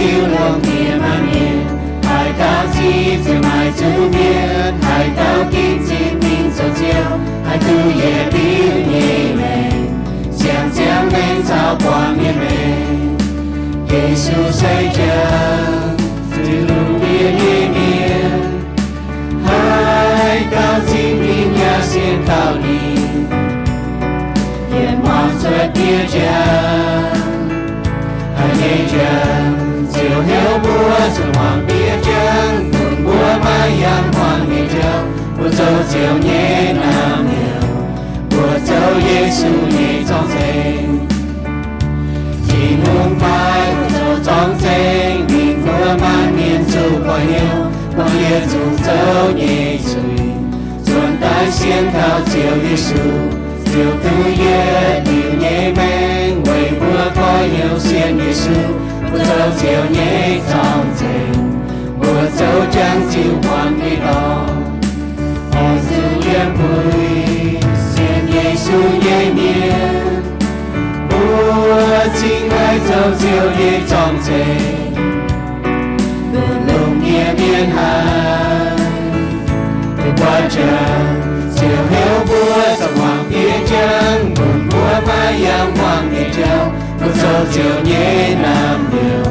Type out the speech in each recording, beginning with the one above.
Ziouv longc nie maanh mienh, haaix dauh ziqv Ziouv maaih zuqc mietc, haaix dauh ginv zinh mingh zoux Ziouv, haih duqv yietc liuz nyei maengc, siang-ziangh maengc caux buangh mienh maengc. Yesu se jangx ziux lungh ndiev nyei mienh, haaix dauh zinh mingh yaac sienx kaux ninh, yiem muangx cuotv diev jangx. Haiz nyei jangx, Ziouv heuc mbuo zuqc muangx diev jangx, bun mbuo maiv yangh muangx nyei jauv, mbuo zoux Ziouv nyei naamh nyouz, mbuo zoux Yesu nyei zorng-zengx. Tin-Hungh paaiv mbuo zoux zorng-zengx, mingh mbuox maanc mienh zuqc gorx-youz, gorngv yie zuqc zoux nyei zuiz, nzuonx daaih sienx kaux Ziouv Yesu, ziouc duqv yietc liuz nyei maengc. Weic mbuo gorx-youz sienx Yesu, mbuo zoux Ziouv nyei zorng-zengx, mbuo zoux jangx ziux muangx nyei dorngx. Oix zuqc yiem puix sienx Yesu nyei mienh, mbuo cingx haih zoux Ziouv nyei zorng-zengx, bun lungh ndiev mienh haiz. Duqv buatc jangx, Ziouv heuc mbuo zuqc muangx diev jangx, bun mbuo maiv yangh muangx nyei jauv, mbuo zoux Ziouv nyei naamh nyouz,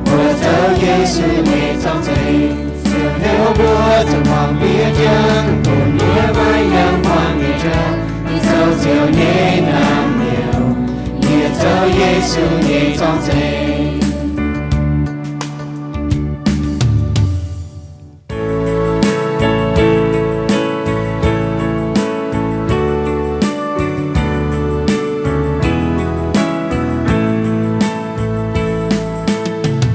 mbuo zoux Yesu nyei zorng-zengx. Ziouv heuc mbuo zuqc muangx diev jangx, bun mbuo maiv yangh muangx nyei jauv, mbuo zoux Ziouv nyei naamh nyouz, yie zoux Yesu nyei zorng-zengx.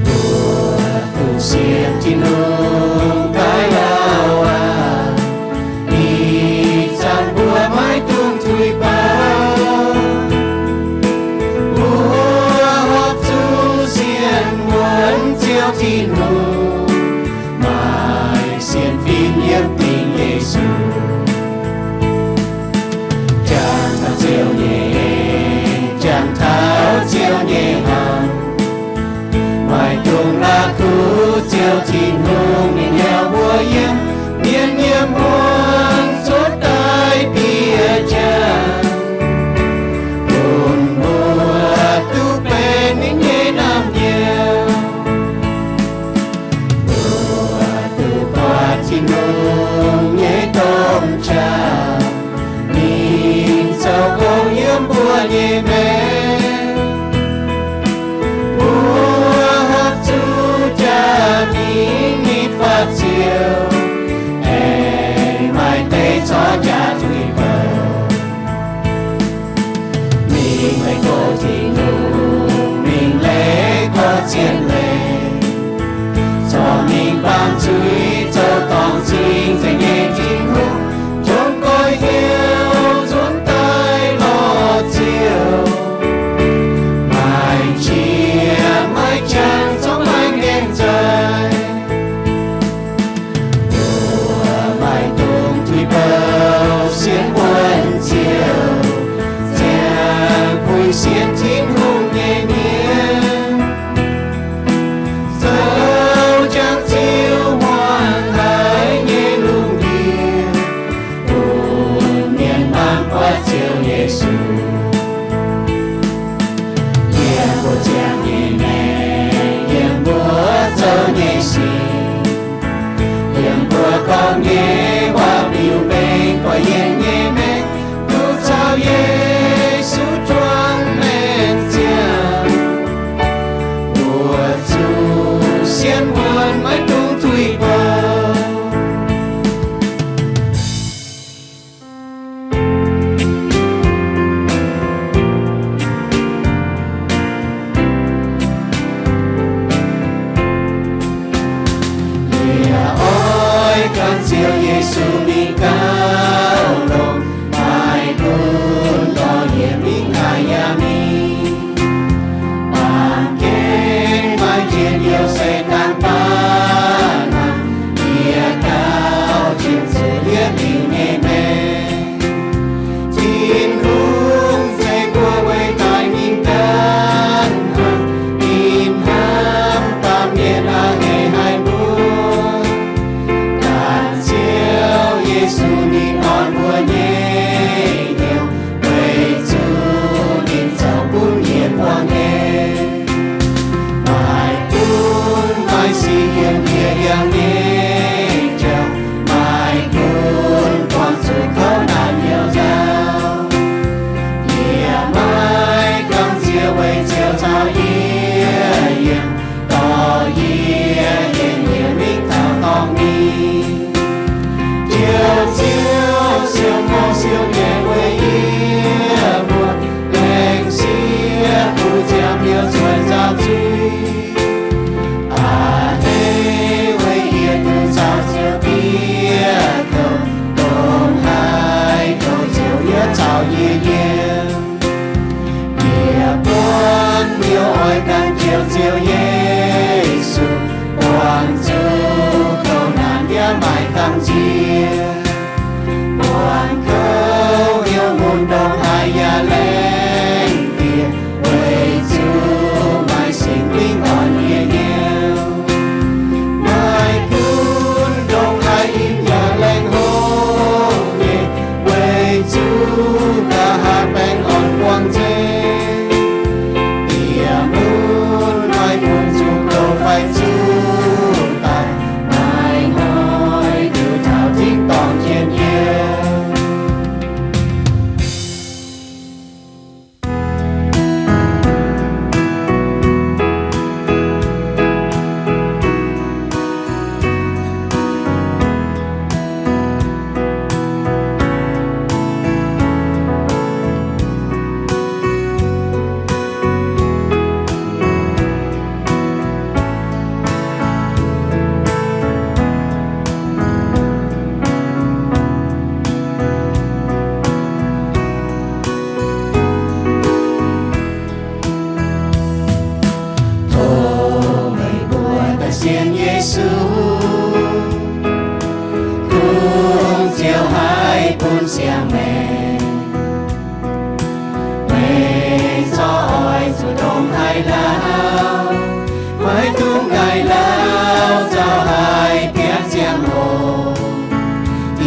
Mbuo duqv sienx Tin-Hungh daaih lauh aqv, ih zanc mbuo maiv dungx tuix baac. Mbuo horpc zuqc sienx wuonx Ziouv Tin-Hungh, maaih sienx fim yiem dingc Yesu. Jangx taux Ziouv nyei en, jangx taux Ziouv nyei hnaangx, maiv dungx la'kuqv Ziouv Tin-Hungh ninh heuc mbuo yiem, mienh yiem wuonh cuotv daaih bieqc jangx, bun mbuo duqv benx ninh nyei naamh nyouz. Mbuo duqv buatc Tin-Hungh nyei domh qaqv, ninh zoux gong yiem mbuo nyei maengc. Mbuo horpc zuqc jaax mingh nitv fatv Ziouv, aengx maaih deix corc jaax tuix bouc. Mingh leiz gox Tin-Hungh, mingh leiz gox zien leiz, corc mingh baamh zuiz zoux dorngc cing nzengc nyei Tin-Hungh, njomv goiv hnyouv nzuonx daaih lorz Ziouv. taux yie yiem. Yie buonv hnyouv oix gan Ziouv, Ziouv Yesu, buangh zuqc kouv naanc yaac maaih gamh nziex. Buangh kouv hnyouv mun ndongc haaix yaac laengh dieh, weic zuqc maaih Singx Lingh orn yie hnyouv. Maaih gunv ndongc haaix im yaac laengh hopv nyei, weic zuqc nqa'haav baengh orn buangh nzengc. Diex mun maaih bungx zuqc kouv fai zuqc daic, maaih hnoi diuc taux tin-dorngh jien yiem. Tov meih mbuo daaih sienx Yesu, kungx Ziouv haih bun siang-maengc. Meih corc oix zuqc ndongc haaix lauh, maiv dungx ganh lauh, zaux haic biatc ziangh hoc.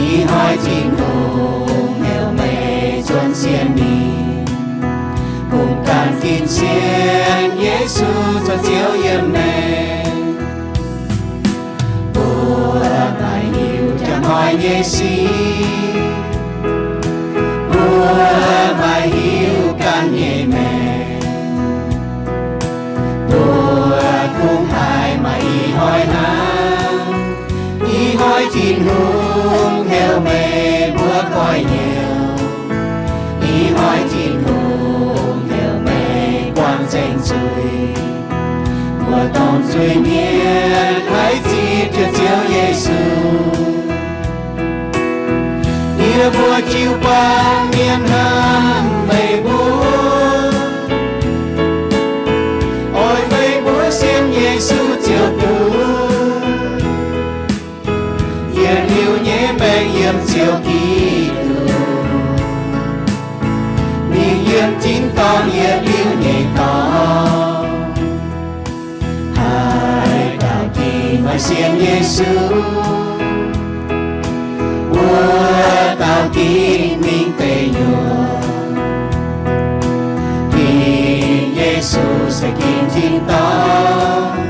Ih hnoi Tin-Hungh heuc meih zuonx sienx ninh, kungx ganh ginv sienx Yesu caux Ziouv yiem maengc. Mbuo maaih hiuv jangx hnoi nyei sic, mbuo maaih hiuv ganh nyei maengc. Mbuo kungx haiz maaih ih hnoi hnangv. Ih hnoi Tin-Hungh heuc meih mbuo goiv hnyouv. Ih hnoi Tin-Hungh heuc meih buangh nzengc zuiz. Mbuo dongh zuiz-mienh haih zipv jienv Ziouv Yesu. Yie mbuo jiu-baang mienh hnamv meih mbuo, oix meih mbuo sienx Yesu Ziouv Tin-Hungh, yietc liuz nyei maengc yiem Ziouv Giduc, mingh yiem tin-dorngh yietc liuz nyei dorngx. Haaix dauh ginv maaih sienx Yesu, wuov dauh ginv mingh deic-nyuoqc. Ginv Yesu se ginv tin-dorngh,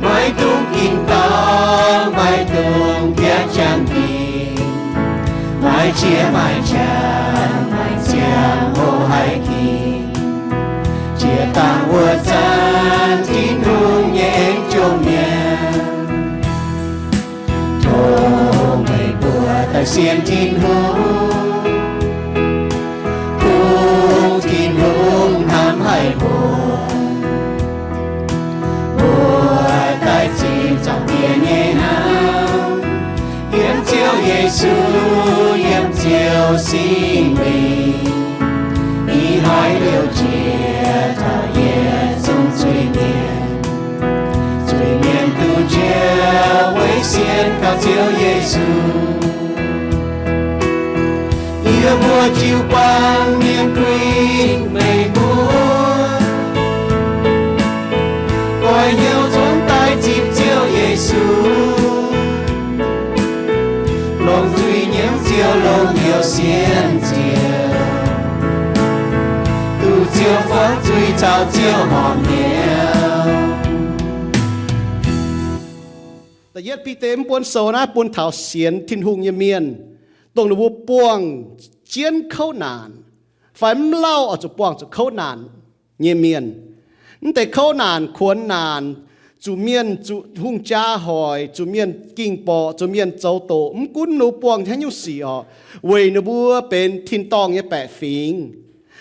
maiv dungx ginv dorngx, maiv dungx biatv jangx ginv. Maaih qiex maaih qangx, maaih ziangh hoc haih ginv. Jiex dangh wuov zanc Tin-Hungh nyei aengx jomc mienh. Tov meih mbuo daaih sienx Tin-Hungh, kungx Tin-Hungh hnamv haic mbuo. Mbuo daaih zipv Zaangc Diex nyei hnamv, yiem Ziouv Yesu, yiem Ziouv Singx Lingh. Ih hnoi liouh jiex taux yietc zungv zuiz-mienh. Zuiz-mienh duqv njoux weic sienx kaux Ziouv Yesu. Yie mbuo jiu-baang mienh kuinx meih mbuo, goiv hnyouv nzuonx daaih zipv Ziouv Yesu, longc zuiz nyiemv Ziouv, longc hnyouv sienx Ziouv, duqv Ziouv fongv zuiz caux Ziouv horpc hnyouv. Da'yietv Bide mv buonv sou naaiv bun taux sienx Tin-Hungh nyei mienh, dongh ninh mbuo buangh jienv kouv naanc, fai mv lauh oix zuqc buangh zuqc kouv naanc nyei mienh. Mv deix kouv naanc, kuonx naanc, zuqc mienh zuqc hungh jaa hoic, zuqc mienh ging borqc, zuqc mienh zoux doqc, mv gunv ninh mbuo buangh haaix nyungc sic oc, weic ninh mbuo benx tin-dorngh nyei baeqc fingx.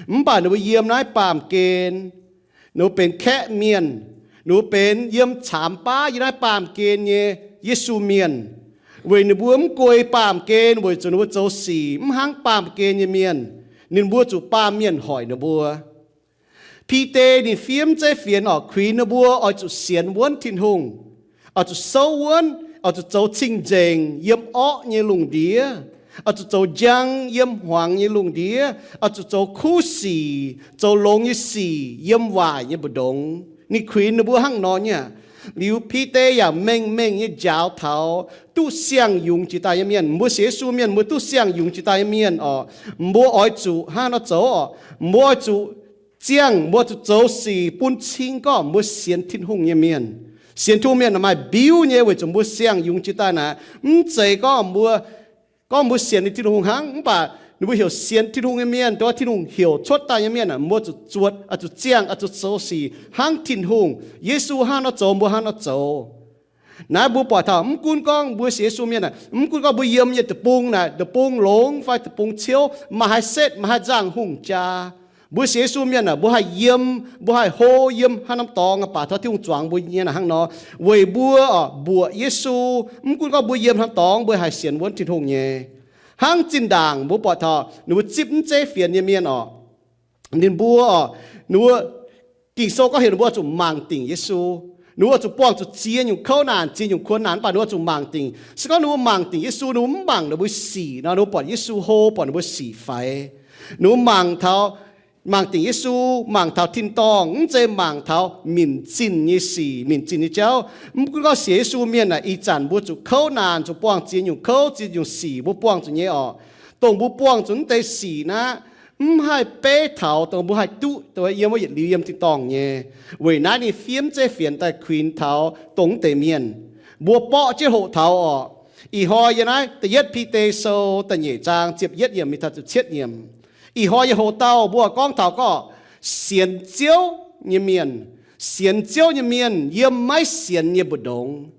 Mv baac ninh mbuo yiem naaiv baamh gen, ninh mbuo benx kaeqv mienh, ninh mbuo benx yiem caamx baav yiem naaiv baamh gen nyei Yesu mienh. Weic ninh mbuo mv guei baamh gen weic zuqc ninh mbuo zoux sic mv hnangv baamh gen nyei mienh, Ninh mbuo zuqc baamh mienh hoic ninh mbuo. Bide ninh fiev mv zeiv fienx oc, kuinx ninh mbuo oix zuqc sienx wuonv Tin-Hungh, oix zuqc souv wuonv, oix zuqc zoux cing-nzengc yiem orqv nyei lungh ndiev, oix zuqc zoux njang yiem hmuangx nyei lungh ndiev, oix zuqc zoux kuv sic, zoux longx nyei sic yiem waaic nyei mbu'ndongx. Ninh kuinx ninh mbuo hnangv nor nyei aqv. Liuz Bide yaac mengh mengh nyei njaaux taux duqv siang-yungz jiex daaih nyei mienh. Mbuo sienx Yesu mienh, mbuo duqv siang-yungz jiex daaih nyei mienh oc, mbuo oix zuqc hnangv nor zoux oc. Mbuo oix zuqc ziangh, mbuo zuqc zoux sic bun cing gorngv mbuo sienx Tin-Hungh nyei mienh. Sienx Tin-Hungh mienh maaih mbiuv nyei weic zuqc mbuo siang-yungz jiex daaih naaic, mv zeiz gorngv mbuo, gorngv mbuo sienx ninh Tin-Hungh hnangv, mv baac ninh mbuo heuc sienx Tin-Hungh nyei mienh, dongh Tin-Hungh heuc cuotv daaih nyei mienh, mbuo zuqc zuotc, oix zuqc ziangh, oix zuqc zoux sic hnangv Tin-Hungh. Yesu hnangv nor zoux, mbuo hnangv nor zoux. Naaiv mbuo buatc taux, mv gunv gorngv mbuo sienx Yesu mienh, mv gunv gorngv mbuo yiem nyei deic-bung naaic, deic-bung longx fai deic-bung ciouv, maaih haaix setv, maaih haaix nzangc hungh jaa, mbuo sienx Yesu mienh aah, mbuo haih yiem, mbuo haih hlo yiem haaix norm dorngx, baac taux Tin-Hungh zuangx mbuo nyei naaic hnangv nor, weic mbuo oc mbuoqc Yesu. Mv gunv gorngv mbuo yiem haaix norm dorngx, mbuo haih sienx wuonv Tin-Hungh nyei. Hnangv zinh ndaangc mbuo buatc taux ninh mbuo zipv mv zeiv fienx nyei mienh oc, ninh mbuo oc, ninh mbuo, Ging-Sou gorngv heuc ninh mbuo zuqc mangc dingc Yesu. Ninh mbuo zuqc buangh zuqc ziex nyungc kouv naanc, ziex nyungc kuonx naanc, mv baac ninh mbuo zuqc mangc dingc. Se gorngv ninh mbuo mangc dingc Yesu, ninh mbuo mv mangc ninh mbuo sic nor, ninh mbuo buatc Yesu hlo, buatc ninh mbuo sic faix. Ninh mbuo mangc taux, mangc dingc Yesu, mangc taux tin-dorngh, mv zeiz mangc taux minc zinh nyei sic, minc zinh nyei jauv. Mv gunv gorngv sienx Yesu mienh aah, ih zanc mbuo zuqc kouv naanc, zuqc buangh ziex nyungc kouv, ziex nyungc sic mbuo buangh zuqc nyei oc. Dongh mbuo buangh zuqc naaiv deix sic naaiv, mv haih beiv taux dongh mbuo haih duqv dongh yiem wuov yietc liuz yiem tin-dorngh nyei. Weic naaiv ninh fiev mv zeiv fienx daaih kuinx taux dongh naaiv deix mienh. Mbuo borqv jienv hoqc taux oc. Ih hnoi yiem naaiv da'yietv Bide Sou da'nyeic zaang ziepc yietv yiemc mingh taux ziepc cietv yiemc. Ih hnoi yiem hoc dauh mbuo gorngv taux gorngv sienx Ziouv nyei mienh, sienx Ziouv nyei mienh yiem maiv sienx nyei mbu'ndongx.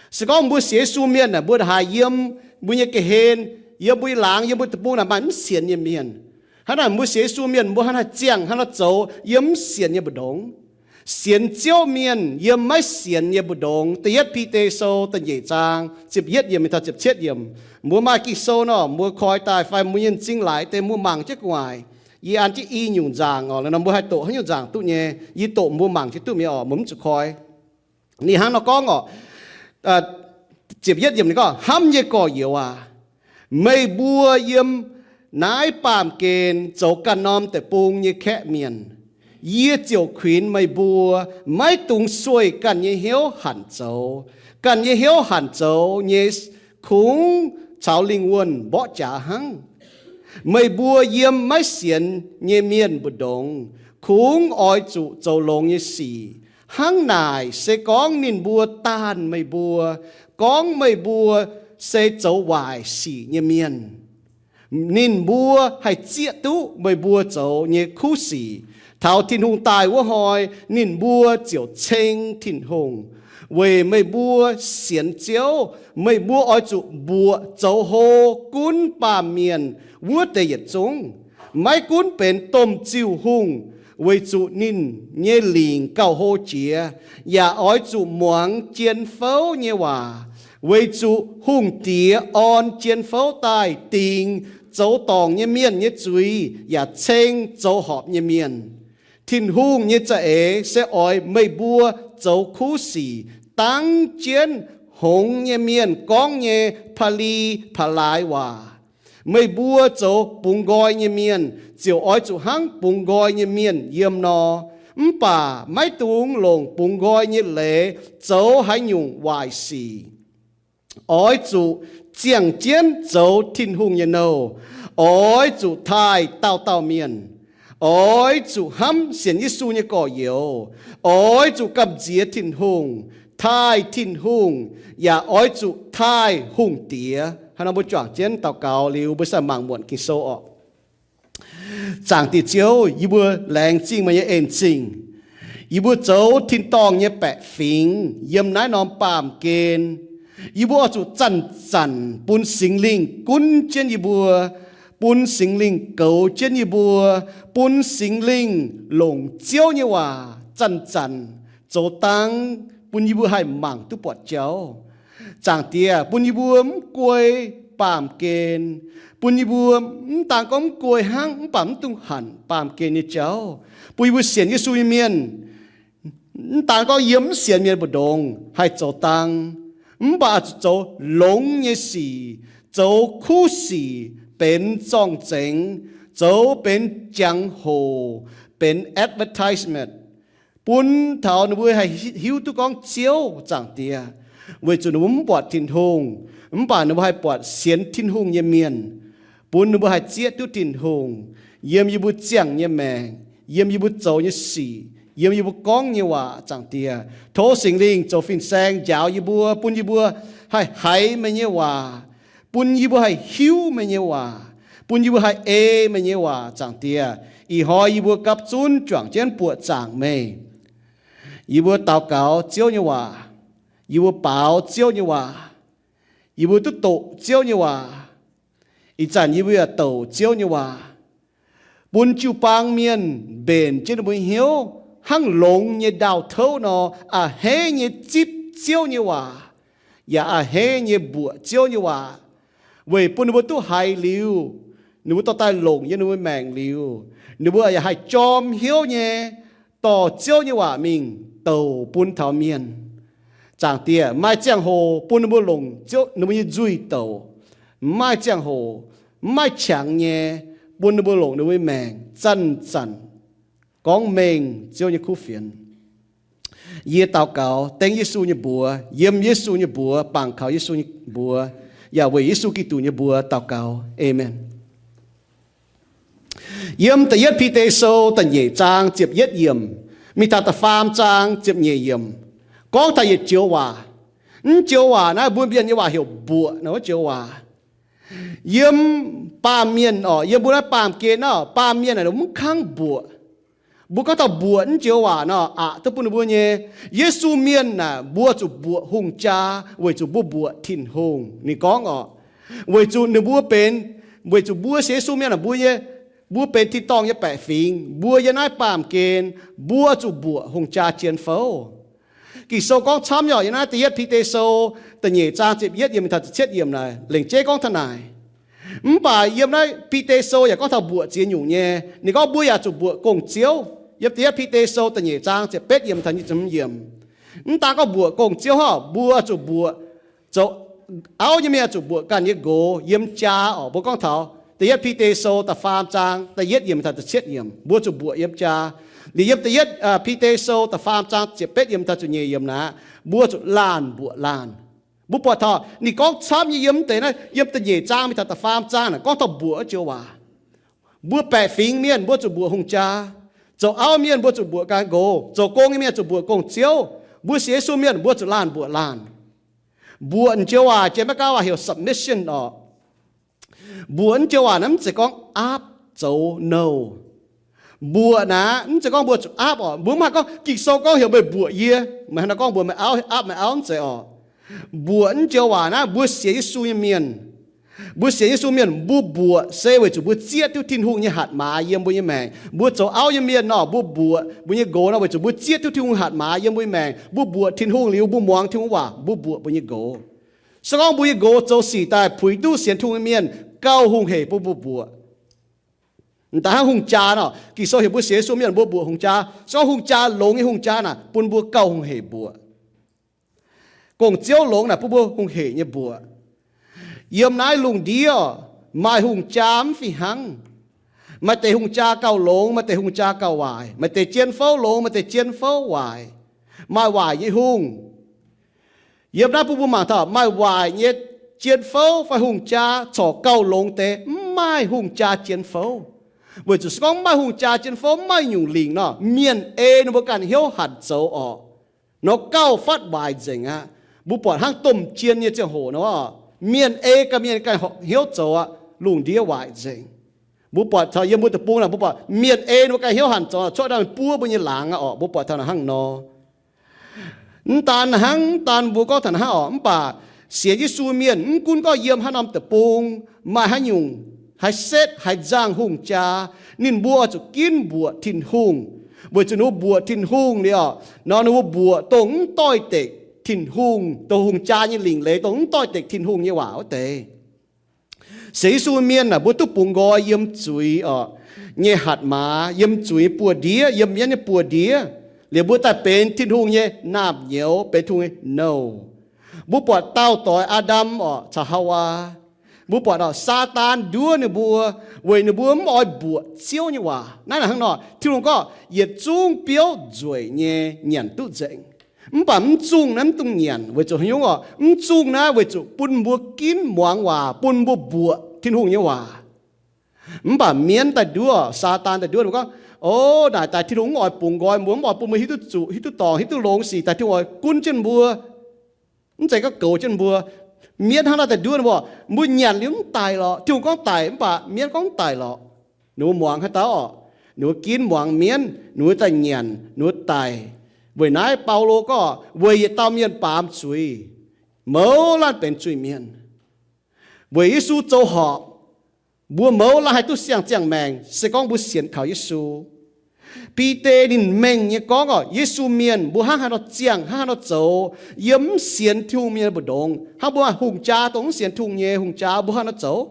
Se gorngv mbuo sienx Yesu mienh aah, mbuo haiz yiem mbuo nyei ga'hlen, yiem mbuo nyei laangz, yiem mbuo deic-bung naaic maaih mv sienx nyei mienh. Hnangv naaic mbuo sienx Yesu mienh, mbuo hnangv haaix ziangh hnangv nor zoux yiem mv sienx nyei mbu'ndongx? Sienx Ziouv mienh yiem maiv sienx nyei mbu'ndongx. Da'yietv Bide Sou da'nyeic zaang ziepc yietv yiemc mingh taux ziepc cietv yiemc. Mbuo maaih Ging-Sou nor, mbuo koi daaih fai mbuo nyei m'zing laaix deix mbuo mangc jienv gu'nguaaic. Yie an jienv i nyungc nzaangc oc, nor mbuo haih doqc haaix nyungc nzaangc duqv nyei, yie doqc mbuo mangc jienv duqv mi'aqv oc, mbuo mv zuqc koi. Ninh hnangv nor gorngv oc, ziepc yietv yiemc ninh gorngv, Hnamv nyei gorx-youz aac, meih mbuo yiem naaiv baamh gen zoux ganh norm deic-bung nyei kaeqv mienh. Yie ziouc kuinx meih mbuo maiv dungx sueih ganh nyei hnyouv hanc zoux. Ganh nyei hnyouv hanc zoux nyei kungx caux lingh wuonh mborqv jaax hnangv. Meih mbuo yiem maiv sienx nyei mienh mbu'ndongx kungx oix zuqc zoux longx nyei sic. Hnangv naaic se gorngv ninh mbuo daanh meih mbuo, gorngv meih mbuo se zoux waaic sic nyei mienh, ninh mbuo haih zieqv duqv meih mbuo zoux nyei kuv sic. Taux Tin-Hungh daaih wuov hnoi, ninh mbuo ziouc ceng Tin-Hungh. Weic meih mbuo sienx Ziouv, meih mbuo oix zuqc mbuoqc zoux hlo gunv baamh mienh wuov deix yietc zungv, maiv gunv benx domh ziuh hungh, weic zuqc ninh nyei lingc gauh hlo jiex, yaac oix zuqc muangx jien fouv nyei waac, weic zuqc hungh diex orn jien fouv daaih dingc zoux dorngc nyei mienh nyei zuiz yaac ceng zoux horpc nyei mienh. Tin-Hungh nyei za'eix se oix meih mbuo zoux kuv sic dangv jienv hngongx nyei mienh gorngv nyei pa'li pa'laaix waac. Meih mbuo zoux bungx nqoi nyei mienh ziouc oix zuqc hnangv bungx nqoi nyei mienh yiem nor, mv baac maiv dungx longc bungx nqoi nyei leiz zoux haaix nyungc waaic sic. Oix zuqc ziangh jienv zoux Tin-Hungh nyei nouh. Oix zuqc taaih dauh dauh mienh. Oix zuqc hnamv sienx Yesu nyei gorx-youz. Oix zuqc gamh nziex Tin-Hungh, taaih Tin-Hungh, yaac oix zuqc taaih hungh diex. Hnangv nor mbuo juangc jienv daux gaux liuz, mbuo sai mangc muonc Ging-Sou orqc. Zaangc Diex Ziouv, yie mbuo laengz zingh meih nyei en zingh. Yie mbuo zoux tin-dorngh nyei baeqc fingx yiem naaiv norm baamh gen. Yie mbuo oix zuqc zanc-zanc bun Singx Lingh gunv jienv yie mbuo, bun Singx Lingh goux jienv yie mbuo, bun Singx Lingh longc Ziouv nyei waac zanc-zanc zoux dangv bun yie mbuo haih mangc duqv buatc jauv. Zaangc Diex, bun yie mbuo mv guei baamh gen, bun yie mbuo mv daan gorngv mv guei hnangv mv baac mv dungx hanc baamh gen nyei jauv, bun yie mbuo sienx Yesu nyei mienh, mv daan gorngv yiem mv sienx mienh mbu'ndongx haih zoux dang, mv baac zuqc zoux longx nyei sic, zoux kuv sic benx zorng-zengx, zoux benx jangx-hoc, benx advertisement, bun taux ninh mbuo haih hiuv duqv gorngv Ziouv, Zaangc Diex, weic zuqc ninh mbuo mv buatc Tin-Hungh, mv baac ninh mbuo haih buatc sienx Tin-Hungh nyei mienh, bun ninh mbuo haih zieqv duqv Tin-Hungh yiem yie mbuo ziangh nyei maengc, yiem yie mbuo zoux nyei sic, yiem yie mbuo gorngv nyei waac, Zaangc Diex. Tov Singx Lingh zoux fin-saeng njaaux yie mbuo, bun yie mbuo haih haiz meih nyei waac, bun yie mbuo haih hiuv meih nyei waac, bun yie mbuo haih ei meih nyei waac, Zaangc Diex. Ih hnoi yie mbuo gapv zunv juangc jienv buoqc zaangc meih. Yie mbuo daux gaux Ziouv nyei waac, yie mbuo baaux Ziouv nyei waac, yie mbuo duqv doqc Ziouv nyei waac. Ih zanc yie mbuo yaac douc Ziouv nyei waac, bun jiu-baang mienh mbenc jienv ninh mbuo hnyouv hnangv longx nyei ndaauh touv nor, a'hneiv nyei zipv Ziouv nyei waac, yaac a'hneiv nyei mbuoqc Ziouv nyei waac, weic bun ninh mbuo duqv haiz liuz, ninh mbuo dorh daaih longc yiem ninh mbuo maengc liuz, ninh mbuo yaac haih jorm hnyouv nyei dorh Ziouv nyei waac mingh douc bun taux mienh. Zaangc Diex, maaih ziangh hoc bun ninh mbuo longc Ziouv ninh mbuo nyei nzuih douc, maaih ziangh hoc mv maaih qangx nyei, bun ninh mbuo longc ninh mbuo nyei maengc zanc-zanc gorngv mengh Ziouv nyei kuv fienx. Yie daux gaux dengv Yesu nyei mbuox, yiem Yesu nyei mbuox, bangc kaux Yesu nyei mbuox, yaac weic Yesu Giduc nyei mbuox daux gaux. Aamen. Yiem da'yietv Bide Sou da'nyeic zaang ziepc yietv yiemc mingh taux da'faam zaang ziepc nyeic yiemc, gorngv taux yietc joux waac. Mv joux waac naaiv mbuo Mienh nyei waac heuc mbuoqc nor wuov joux waac. Yiem baamh mienh orqc, yiem mbuo naaiv baamh gen naaiv orqc, baamh mienh naaic mv kangv mbuoqc. Mbuo gorngv taux mbuoqc mv joux waac nor, aqc duqv bun ninh mbuo nyei. Yesu Mienh naaic mbuo zuqc mbuoqc hungh jaa weic zuqc mbuo mbuoqc Tin-Hungh. Ninh gorngv orqc, weic zuqc ninh mbuo benx, weic zuqc mbuo sienx Yesu Mienh naaic mbuo nyei, mbuo benx tin-dorngh nyei baeqc fingx, mbuo yiem naaiv baamh gen, mbuo zuqc mbuoqc hungh jaa jien fouv. Ging-Sou gorngv camv nyei orqc, yiem naaiv da'yietv Bide Sou da'nyeic zaang ziepc yietv yiemc mingh taux ziepc cietv yiemc naaic, lengc jeiv gorngv taux naaic. Mv baac yiem naaiv Bide Sou yaac gorngv taux mbuoqc ziex nyungc nyei. Ninh gorngv mbuo yaac zuqc mbuoqc gong-ziouv. Yiem da'yietv Bide Sou da'nyeic zaang ziepc betv yiemc taux nyic ziepc hmz yiemc, mv daan gorngv mbuoqc gong-ziouv hnangv, mbuo zuqc mbuoqc zoux auv nyei mienh zuqc mbuoqc ganh nyei nqox yiem jaa orqc. Mbuo gorngv taux da'yietv Bide Sou da'faam zaang da'yietv yiemc taux da'cietv yiemc, mbuo zuqc mbuoqc yiem jaa. Liuz yiem da'yietv Bide Sou da'faam zaang ziepc betv yiemc taux ziepc nyeic yiemc naaic, mbuo zuqc laanh mbuoqc laanh. Mbuo buatc taux ninh gorngv camv nyei yiem mv deix naaiv, yiem da'nyeic zaang mingh taux da'faam zaang naaic gorngv taux mbuoqc wuov joux waac. Mbuo baeqc fingx mienh mbuo zuqc mbuoqc hungh jaa. Zoux auv mienh mbuo zuqc mbuoqc ganh nqox. Zoux gong nyei mienh zuqc mbuoqc gong-ziouv. Mbuo sienx Yesu mienh mbuo zuqc laanh mbuoqc laanh. Mbuoqc joux waac jiex Meiv Gaav waac heuc submission orqc. Mbuoqc joux waac naaiv mv zeiz gorngv aapv zoux nouh. Mbuoqc naaic mv zeiz gorngv mbuo zuqc aapv orqc. Mbuo mv haih gorngv Ging-Sou gorngv heuc meih mbuoqc yie, meih hnangv naaiv gorngv mbuox meih auv aapv meih auv, mv zeiz orqc. Mbuoqc joux waac naaiv mbuo sienx Yesu nyei mienh, mbuo sienx Yesu mienh mbuo mbuoqc se weic zuqc mbuo zieqv duqv Tin-Hungh nyei hatc maaz yiem mbuo nyei maengc. Mbuo zoux auv nyei mienh nor, mbuo mbuoqc mbuo nyei nqox nor weic zuqc mbuo zieqv duqv Tin-Hungh hatc maaz yiem mbuo nyei maengc. Mbuo mbuoqc Tin-Hungh liuz mbuo muangx Tin-Hungh waac, mbuo mbuoqc mbuo nyei nqox. Se gorngv mbuo nyei nqox zoux sic daaih puix duqv sienx Tin-Hungh nyei mienh, gauh hungh hec bun mbuo mbuoqc. M'daaih hnangv hungh jaa nor, Ging-Sou heuc mbuo sienx Yesu mienh mbuo mbuoqc hungh jaa. Se gorngv hungh jaa longx nyei hungh jaa naaic bun mbuo gauh hungh hec mbuoqc. Gong-ziouv longx naaic bun mbuo hungh hec nyei mbuoqc. Yiem naaiv lungh ndiev maaih hungh jaa mv fih hnangv. Maaih deix hungh jaa gauh longx, maaih deix hungh jaa gauh waaic. Maaih deix jien fouv longx, maaih deix jien fouv waaic. Maaih waaic nyei hungh. Yiem naaiv bun mbuo mangc taux maaih waaic nyei jien fouv fai hungh jaa corc gauh longx deix mv maaih hungh jaa jien fouv. Weic zuqc se gorngv mv maaih hungh jaa jien fouv, mv maaih nyungc lingc nor, mienh ei ninh mbuo ganh hnyouv hanc zoux orqc, nor gauh fatv waaic nzengc aqv. Mbuo buatc hnangv domh jien nyei ziangh hoc nor, mienh ei ganh mienh ganh hnyouv zoux aqv, lungh ndiev waaic nzengc. Mbuo buatc taux yiem mbuo deic-bung naaic, mbuo buatc mienh ei ninh mbuo ganh hnyouv hanc zoux, cuotv daaih buov mbuo nyei laangz aqv orqc. Mbuo buatc taux naaic hnangv nor. Mv daan hnangv, mv daan mbuo gorngv taux hnangv orqc, mv baac sienx Yesu mienh mv gunv gorngv yiem haaix norm deic-bung, maaih haaix nyungc, haaix setv, haaix nzangc hungh jaa, ninh mbuo oix zuqc ginv mbuoqc Tin-Hungh, weic zuqc ninh mbuo mbuoqc Tin-Hungh liuz orqc, nor ninh mbuo mbuoqc dongh mv doix-dekc Tin-Hungh, dongh hungh jaa nyei lingc leiz, dongh mv doix-dekc Tin-Hungh nyei waac wuov deix. Sienx Yesu mienh aah, mbuo duqv bungx nqoi yiem zuiz oc nyei hatc maaz, yiem zuiz nyei buoz-ndiev, yiem mienv nyei buoz-ndiev, liuz mbuo daaih benx Tin-Hungh nyei naamh nyouz, benx Tin-Hungh nyei nouh. Mbuo buatc daauh doix Aa^ndam oc caux Haawaa, mbuo buatc oc, Saadaan nduov ninh mbuo weic ninh mbuo mv oix mbuoqc Ziouv nyei waac. Naaiv hnangv nor, Tin-Hungh gorngv yietc zungv biouv nzueic nyei nyanc duqv nzengc. Mv baac mv zungh naaiv mv dungx nyanc weic zuqc haaix nyungc oc? Mv zungh naaiv weic zuqc bun mbuo ginv muangx waac, bun mbuo mbuoqc Tin-Hungh nyei waac. Mv baac mienv daaih nduov, Saadaan daaih nduov, ninh gorngv, O, naaic daaih Tin-Hungh mv oix bungx nqoi mbuo, mv oix bun mbuo hiuv duqv zuqc, hiuv duqv dorngc, hiuv duqv longx sic, daaih Tin-Hungh oix gunv jienv mbuo, mv zeiz gorngv goux jienv mbuo. Mienv hnangv naaiv daaih nduov ninh mbuo, mbuo nyanc liuz mv daic lorqc. Tin-Hungh gorngv daic, mv baac mienv gorngv mv daic lorqc. Ninh mbuo muangx haaix dauh oc? Ninh mbuo ginv muangx mienv, ninh mbuo daaih nyanc, ninh mbuo daic. Weic naaiv Baulo gorngv, weic yietc dauh mienh baamz zuiz, mouz laanh benx zuiz-mienh. Weic Yesu zoux horpc, mbuo mouz laanh haih duqv siang-ziangh maengc se gorngv mbuo sienx kaux Yesu. Bide ninh mengh nyei gorngv oc, Yesu mienh mbuo hnangv haaix nor ziangh, hnangv haaix nor zoux, yiem mv sienx Tin-Hungh mienh mbu'ndongx. Hnangv mbuo hungh jaa dongh mv sienx Tin-Hungh nyei hungh jaa mbuo hnangv haaix nor zoux?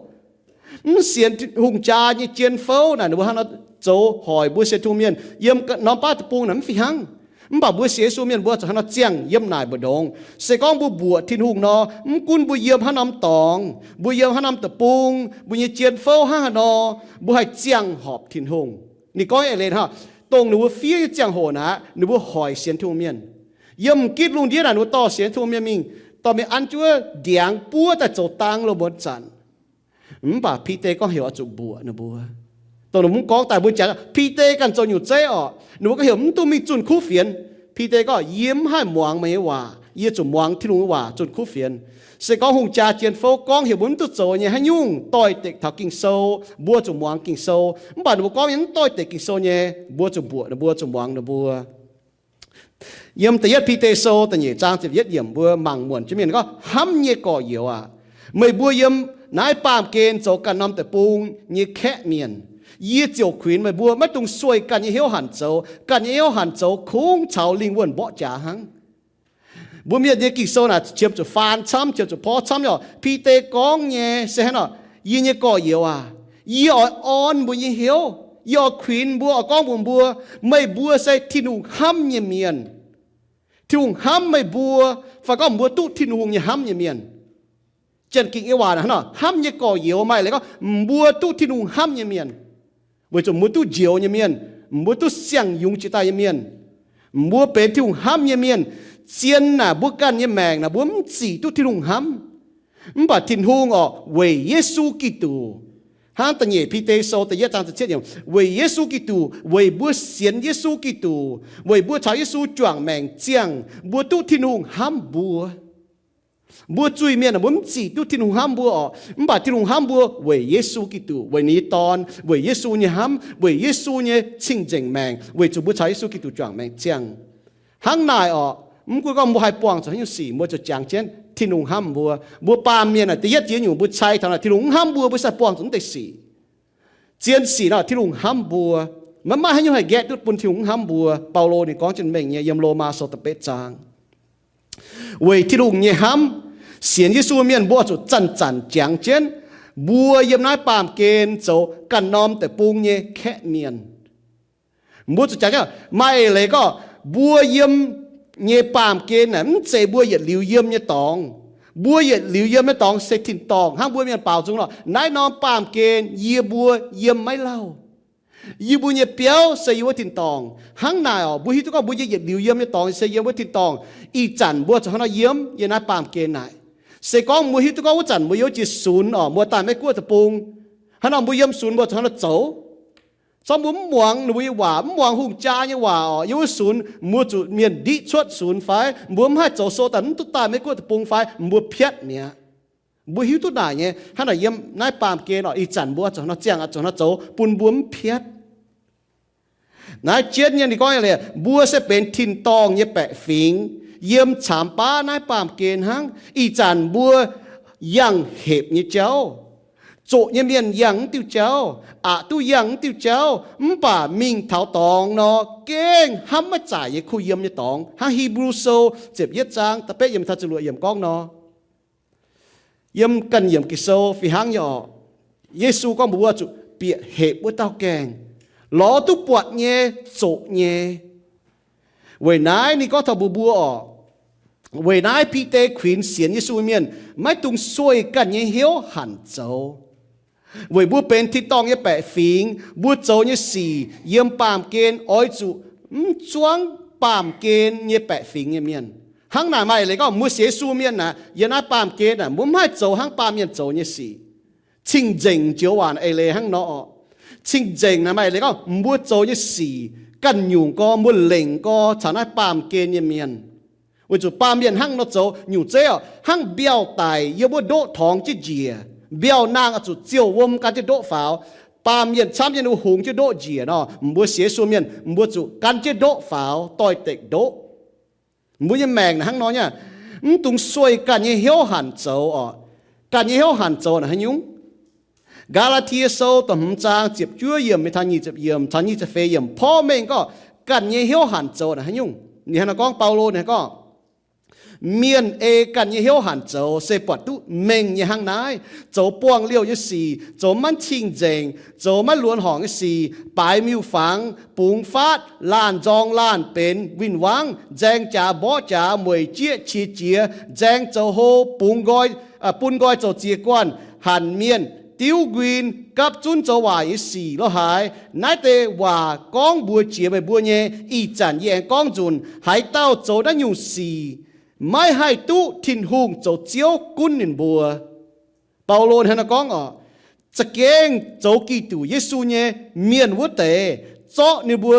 Mv sienx hungh jaa nyei jien fouv naaic ninh mbuo hnangv haaix nor zoux hoic mbuo sienx Tin-Hungh mienh yiem norm baav deic-bung naaic mv fih hnangv. Mv baac mbuo sienx Yesu mienh mbuo zuqc hnangv haaix nor ziangh yiem naaic mbu'ndongx. Se gorngv mbuo mbuoqc Tin-Hungh nor, mv gunv mbuo yiem haaix norm dorngx, mbuo yiem haaix norm deic-bung, mbuo nyei jien fouv hnangv haaix nor, mbuo haih ziangh horpc Tin-Hungh. Ninh gorngv eix leiz hnangv, dongh ninh mbuo fiev nyei ziangh hoc naaic, ninh mbuo hoic sienx Tin-Hungh mienh. Yiem m'gitv lungh ndiev naaic ninh mbuo dorh sienx Tin-Hungh mienh mingh, dorh mingh an jienv wuov ndiangx buov daaih zoux dang loz-muonz zanc. Mv baac Bide gorngv heuc oix zuqc mbuoqc ninh mbuo. Dongh ninh mbuo mv gorngv daaih mbuo jangx, Bide ganh zoux nyungc zeiv orqc. Ninh mbuo gorngv heuc mv duqv mingh zunh kuv fienx. Bide gorngv, Yie mv haih muangx meih nyei waac. Yie zuqc muangx Tin-Hungh nyei waac zunh kuv fienx. Se gorngv hungh jaa jien fouv gorngv heuc mbuo mv duqv zoux nyei haaix nyungc doix-dekc taux Ging-Sou, mbuo zuqc muangx Ging-Sou. Mv baac ninh mbuo gorngv nyei mv doix-dekc Ging-Sou nyei, mbuo zuqc mbuoqc ninh mbuo, zuqc muangx ninh mbuo. Yiem da'yietv Bide Sou da'nyeic zaang ziepc yietv yiemc mbuo mangc muonc jienv mienh gorngv, Hnamv nyei gorx-youz aac, meih mbuo yiem naaiv baamh gen zoux ganh norm deic-bung nyei kaeqv mienh. Yie ziouc kuinx meih mbuo maiv dungx sueih ganh nyei hnyouv hanc zoux. Ganh nyei hnyouv hanc zoux kungx caux lingh wuonh mborqv jaax hnangv. Mbuo mienh nyei Ging-Sou naaic qiemx zuqc faan camv, qiemx zuqc porv camv nyei oc. Bide gorngv nyei se hnangv nor, Yie nyei gorx-youz aac, yie oix orn mbuo nyei hnyouv. Yie oix kuinx mbuo, oix gorngv mbuox mbuo, meih mbuo se Tin-Hungh hnamv nyei mienh. Tin-Hungh hnamv meih mbuo, fai gorngv mbuo duqv Tin-Hungh nyei hnamv nyei mienh. Janx-Ging nyei waac hnangv nor, hnamv nyei gorx-youz maaih leiz gorngv mbuo duqv Tin-Hungh hnamv nyei mienh. Weic zuqc mbuo duqv njoux nyei mienh, mbuo duqv siang-yungz jiex daaih nyei mienh, mbuo benx Tin-Hungh hnamv nyei mienh. Zien naaic mbuo ganh nyei maengc naaic mbuo mv zic duqv Tin-Hungh hnamv. Mv baac Tin-Hungh orqc, weic Yesu Giduc, hnangv da'nyeic Bide Sou da'yietv zaang ziepc cietv yiemc, weic Yesu Giduc, weic mbuo sienx Yesu Giduc, weic mbuo caux Yesu juangc maengc ziangh, mbuo duqv Tin-Hungh hnamv mbuo. Mbuo zuiz-mienh aah, mbuo mv zic duqv Tin-Hungh hnamv mbuo orqc. Mv baac Tin-Hungh hnamv mbuo weic Yesu Giduc, weic ninh nyei Dorn, weic Yesu nyei hnamv, weic Yesu nyei cing-nzengc maengc, weic zuqc mbuo caux Yesu Giduc juangc maengc ziangh. Hnangv naaic orqc, mv gunv gorngv mbuo haih buangh zuqc haaix nyungc sic, mbuo zuqc jangx jienv Tin-Hungh hnamv mbuo. Mbuo baamh mienh naaic da'yietv jiex nyungc mbuo cai taux naaic Tin-Hungh mv hnamv mbuo, mbuo sai buangh zuqc mv deix sic. Zien sic nor Tin-Hungh hnamv mbuo. Maiv maaih haaix nyungc haih nqaeqv duqv bun Tin-Hungh mv hnamv mbuo. Baulo ninh gorngv jienv mengh nyei yiem Lomaa Sou da'betv zaang. Weic Tin-Hungh nyei hnamv, sienx Yesu mienh mbuo zuqc zanc-zanc jangx jienv, mbuo yiem naaiv baamh gen zoux ganh norm deic-bung nyei kaeqv mienh. Mbuo zuqc jangx jienv maaih eix leiz gorngv, mbuo yiem nyei baamh gen naaic mv zeiz mbuo yietc liuz yiem nyei dorngx. Mbuo yietc liuz yiem nyei dorngx se tin-dorngh. Hnangv mbuo mienh baaux nzung nor, naaiv norm baamh gen yie mbuo yiem maiv lauh. Yie mbuo nyei biauv se yiem wuov tin-dorngh. Hnangv naaic orqc, mbuo hiuv duqv gorngv mbuo nyei yietc liuz yiem nyei dorngx se yiem wuov tin-dorngh. Ih zanc mbuo zuqc hnangv nor yiem yiem naaiv baamh gen naaic. Se gorngv mbuo hiuv duqv gorngv wuov zanc mbuo yiem jiex sunx orqc, mbuo daaih Meiv Guoqv deic-bung, hnangv nor mbuo yiem sunx mbuo zuqc hnangv nor zoux. Zorqv mbuo mv muangx ninh mbuo nyei waac, mv muangx hungh jaa nyei waac orqc, yiem wuov sunx mbuo zuqc mienh ndiqv cuotv sunx fai mbuo mv haih zoux sou daaih mv duqv daaih Meiv Guoqv deic-bung fai mbuo piatv mi'aqv. Mbuo hiuv duqv naaic nyei, hnangv naaic yiem naaiv baamh gen orqc, ih zanc mbuo zuqc hnangv nor ziangh, zuqc hnangv nor zoux bun mbuo mv piatv. Naaiv jienv nyei ninh gorngv leiz, mbuo se benx tin-dorngh nyei baeqc fingx, yiem caamx baav naaiv baamh gen hnangv. Ih zanc mbuo yangh hepc nyei jauv, zoqc nyei mienh yangh mv diuh jauv, aqc duqv yangh mv diuh jauv, mv baac mingh taux dorngx nor, gengh hnamv maiv zaaic nyei kuh yiem nyei dorngx. Hnangv Hipv^lu Sou ziepc yietv zaang da'betv yiemc taux ziepc luoqc yiemc gorngv nor. Yiem ganh yiemc Ging-Sou fih hnangv nyei orqc. Yesu gorngv mbuox mbuo zuqc bieqc hepc wuov dauh gaengh, lorz duqv buatc nyei, zoqc nyei. Weic naaiv ninh gorngv taux mbuox mbuo oc, weic naaiv Bide kuinx sienx Yesu mienh maiv dungx sueih ganh nyei hnyouv hanc zoux. Weic mbuo benx tin-dorngh nyei baeqc fingx, mbuo zoux nyei sic yiem baamh gen oix zuqc mv zuangv baamh gen nyei baeqc fingx nyei mienh. Hnangv naaic maaih eix leiz gorngv mbuo sienx Yesu mienh aeqv, yiem naaiv baamh gen aeqv, mbuo mv haih zoux hnangv baamh mienh zoux nyei sic. Cing-nzengc joux waac eix leiz hnangv nor oc. Cing-nzengc naaic maaih eix leiz gorngv mbuo zoux nyei sic ganh nyungc gorx, mbuo lengc gorx caux naaiv baamh gen nyei mienh. Weic zuqc baamh mienh hnangv nor zoux nyungc zeiv oc, hnangv mbiauh daic yiem wuov ndoqv torngx jienv njiec, mbiauh naang oix zuqc ziouh wuom gan jienv ndoqv faaux. Baamh mienh camv nyei ninh mbuo hungx jienv ndoqv njiec nor, mbuo sienx Yesu mienh mbuo zuqc gan jienv ndoqv faaux doix-dekc ndoqv. Mbuo nyei maengc naaic hnangv nor nyei, mv dungx sueih ganh nyei hnyouv hanc zoux oc. Ganh nyei hnyouv hanc zoux naaic haaix nyungc? Gaa^laa^tie Sou da'hmz zaang ziepc juov yiemc mingh taux nyic ziepc yiemc caux nyic ziepc feix yiemc porv mengh gorngv ganh nyei hnyouv hanc zoux naaic haaix nyungc. Ninh hnangv naaiv gorngv, Baulo ninh gorngv, mienh ei ganh nyei hnyouv hanc zoux se buatc duqv mengh nyei hnangv naaiv, zoux buangh liouh nyei sic, zoux maiv cing-nzengc, zoux maiv luonx horngc nyei sic, baaix miuc-fangx, bungx faatv, laanh nzorng laanh benx, win-wangv, nzaeng jaax mborqv jaax, mueic jieqv qiex jiez, nzaeng zoux hlo, bungx nqoi, bun nqoi zoux ziex guanh, hanc mienh, diuv nquin, gapv zunv zoux waaic nyei sic lo haaix. Naaiv deix waac gorngv mbuox jiex meih mbuo nyei. Ih zanc yie aengx gorngv nzunc, haaix dauh zoux naaiv nyungc sic maiv haih duqv Tin-Hungh zoux Ziouv gunv ninh mbuo. Baulo hnangv naaiv gorngv oc, za'gengh zoux Giduc Yesu nyei mienh wuov deix zorqv ninh mbuo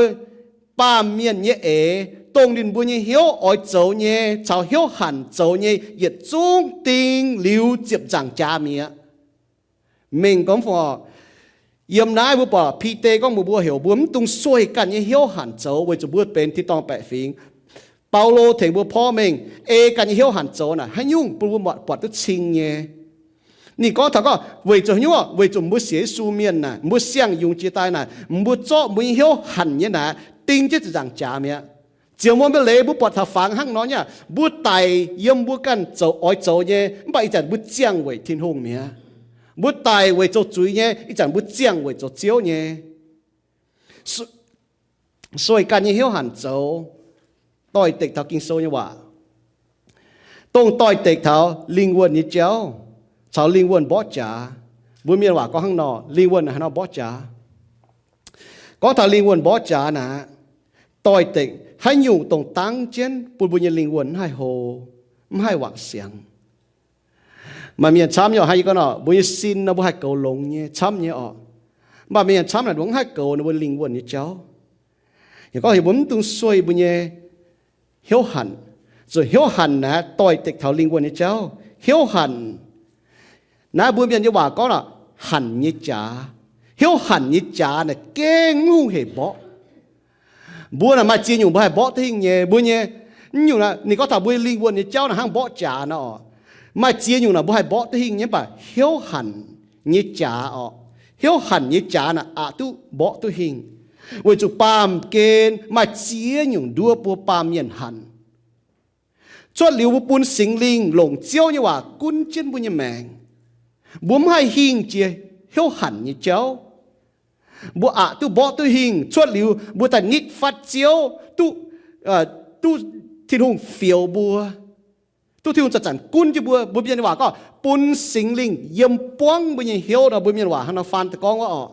baamh mienh nyei eix, dongh ninh mbuo nyei hnyouv oix zoux nyei caux hnyouv hanc zoux nyei yietc zungv ding liuz ziepc nzaangc jaax mi'aqv. Mengh gorngv fongc oc. Yiem naaiv mbuo buatc Bide gorngv mbuox mbuo heuc mbuo mv dungx sueih ganh nyei hnyouv hanc zoux weic zuqc mbuo benx tin-dorngh baeqc fingx. Baulo tengx mbuo porv mengh ei ganh nyei hnyouv hanc zoux naaic haaix nyungc bun mbuo buatc duqv cing nyei. Ninh gorngv taux gorngv weic zuqc haaix nyungc? Weic zuqc mbuo sienx Yesu mienh naaic, mbuo siang-yungz jiex daaih naaic, mbuo zorqv mbuo nyei hnyouv hanc nyei naaic ding jienv ziepc nzaangc jaax mi'aqv. Ziouc mbuo maiv leiz mbuo buatc taux fangx hnangv nor nyei, mbuo daic yiem mbuo ganh zoux oix zoux nyei, mv baac ih zanc mbuo ziangh weic Tin-Hungh mi'aqv. Mbuo daic weic zoux zuiz nyei, ih zanc mbuo ziangh weic zoux Ziouv nyei. Sueih ganh nyei hnyouv hanc zoux, doix-dekc taux Ging-Sou nyei waac, dongh doix-dekc taux lingh wuonh nyei jauv caux lingh wuonh mborqv jaax. Mbuo mienh waac gorngv hnangv nor, lingh wuonh haaix nor mborqv jaax? Gorngv taux lingh wuonh mborqv jaax naaic, doix-dekc haaix nyungc dongh dangv jienv bun mbuo nyei lingh wuonh mv haih hlo, mv haih wangc siangx. Maaih mienh camv nyei oc, hnangv yie gorngv nor, mbuo nyei sin nor mbuo haih goux longx nyei, camv nyei oc. Mv baac maaih mienh camv naaic mbuo mv haih goux ninh mbuo lingh wuonh nyei jauv. Yie gorngv heuc mbuo mv dungx sueih mbuo nyei hnyouv hanc. Zuqc hnyouv hanc naaic doix-dekc taux lingh wuonh nyei jauv. Hnyouv hanc naaiv mbuo mienh nyei waac gorngv naaic, hanc nyei jaax. Hnyouv hanc nyei jaax naaic gengh mv hungh hec mborqv. Mbuo naaic maaih ziex nyungc mbuo haih mborqv duqv hingh nyei. Mbuo nyei, nyungc naaic ninh gorngv taux mbuo lingh wuonh nyei jauv naaic hnangv mborqv jaax nor oc. Maaih ziex nyungc naaic mbuo haih mborqv duqv hingh nyei, mv baac hnyouv hanc nyei jaax oc, hnyouv hanc nyei jaax naaic aqc duqv mborqv duqv hingh. Weic zuqc baamh gen maaih ziex nyungc nduov mbuo baamh mienh hanc. Cuotv liuz mbuo bun Singx Lingh longc Ziouv nyei waac gunv jienv mbuo nyei maengc, mbuo mv haih hingh jiex hnyouv hanc nyei jauv. Mbuo aqc duqv mborqv duqv hingh cuotv liuz mbuo daaih nitv fatv Ziouv, duqv, duqv Tin-Hungh fioux mbuo, duqv Tin-Hungh zanc-zanc gunv jienv mbuo. Mbuo mienh waac gorngv bun Singx Lingh yiem buangv mbuo nyei hnyouv nor, mbuo mienh waac hnangv nor faan daaih gorngv wuov oc.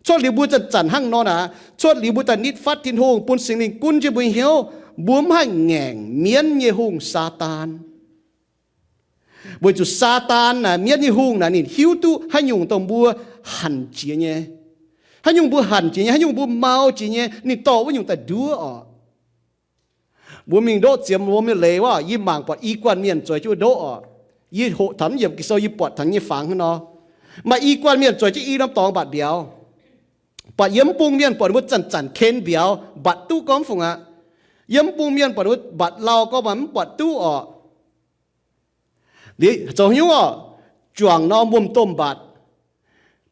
Cuotv liuz mbuo zanc-zanc hnangv nor naaic, cuotv liuz mbuo daaih nitv fatv Tin-Hungh, bun Singx Lingh gunv jienv mbuo nyei hnyouv, mbuo mv haih ngaengc mienv nyei hungh, Saadaan. Weic zuqc Saadaan naaic, mienv nyei hungh naaic, ninh hiuv duqv haaix nyungc dongh mbuo hanc jiex nyei, haaix nyungc mbuo hanc jiex nyei, haaix nyungc mbuo mau jiex nyei, ninh dorh wuov nyungc daaih nduov oc. Mbuo mingh ndoqv ziemx wuom nyei leiz wuov, yie mangc buatc i guanh mienh zueiz jienv wuov ndoqv oc. Yie hoqc taux mv yiemc Ging-Sou yie buatc taux nyei fangx hnangv nor. Maaih i guanh mienh zueiz jienv i norm dorngx mbatc mbiauz. Buatc yiem mv bung mienh buatc ninh mbuo zanc-zanc ken mbiauz mbatc duqv gorngv mv fungc aqv. Yiem mv bung mienh buatc ninh mbuo mbatc lauh gorngv maaih mv buatc duqv oc. Liuz zoux haaix nyungc oc? Juangc norm wuom-domh mbatc,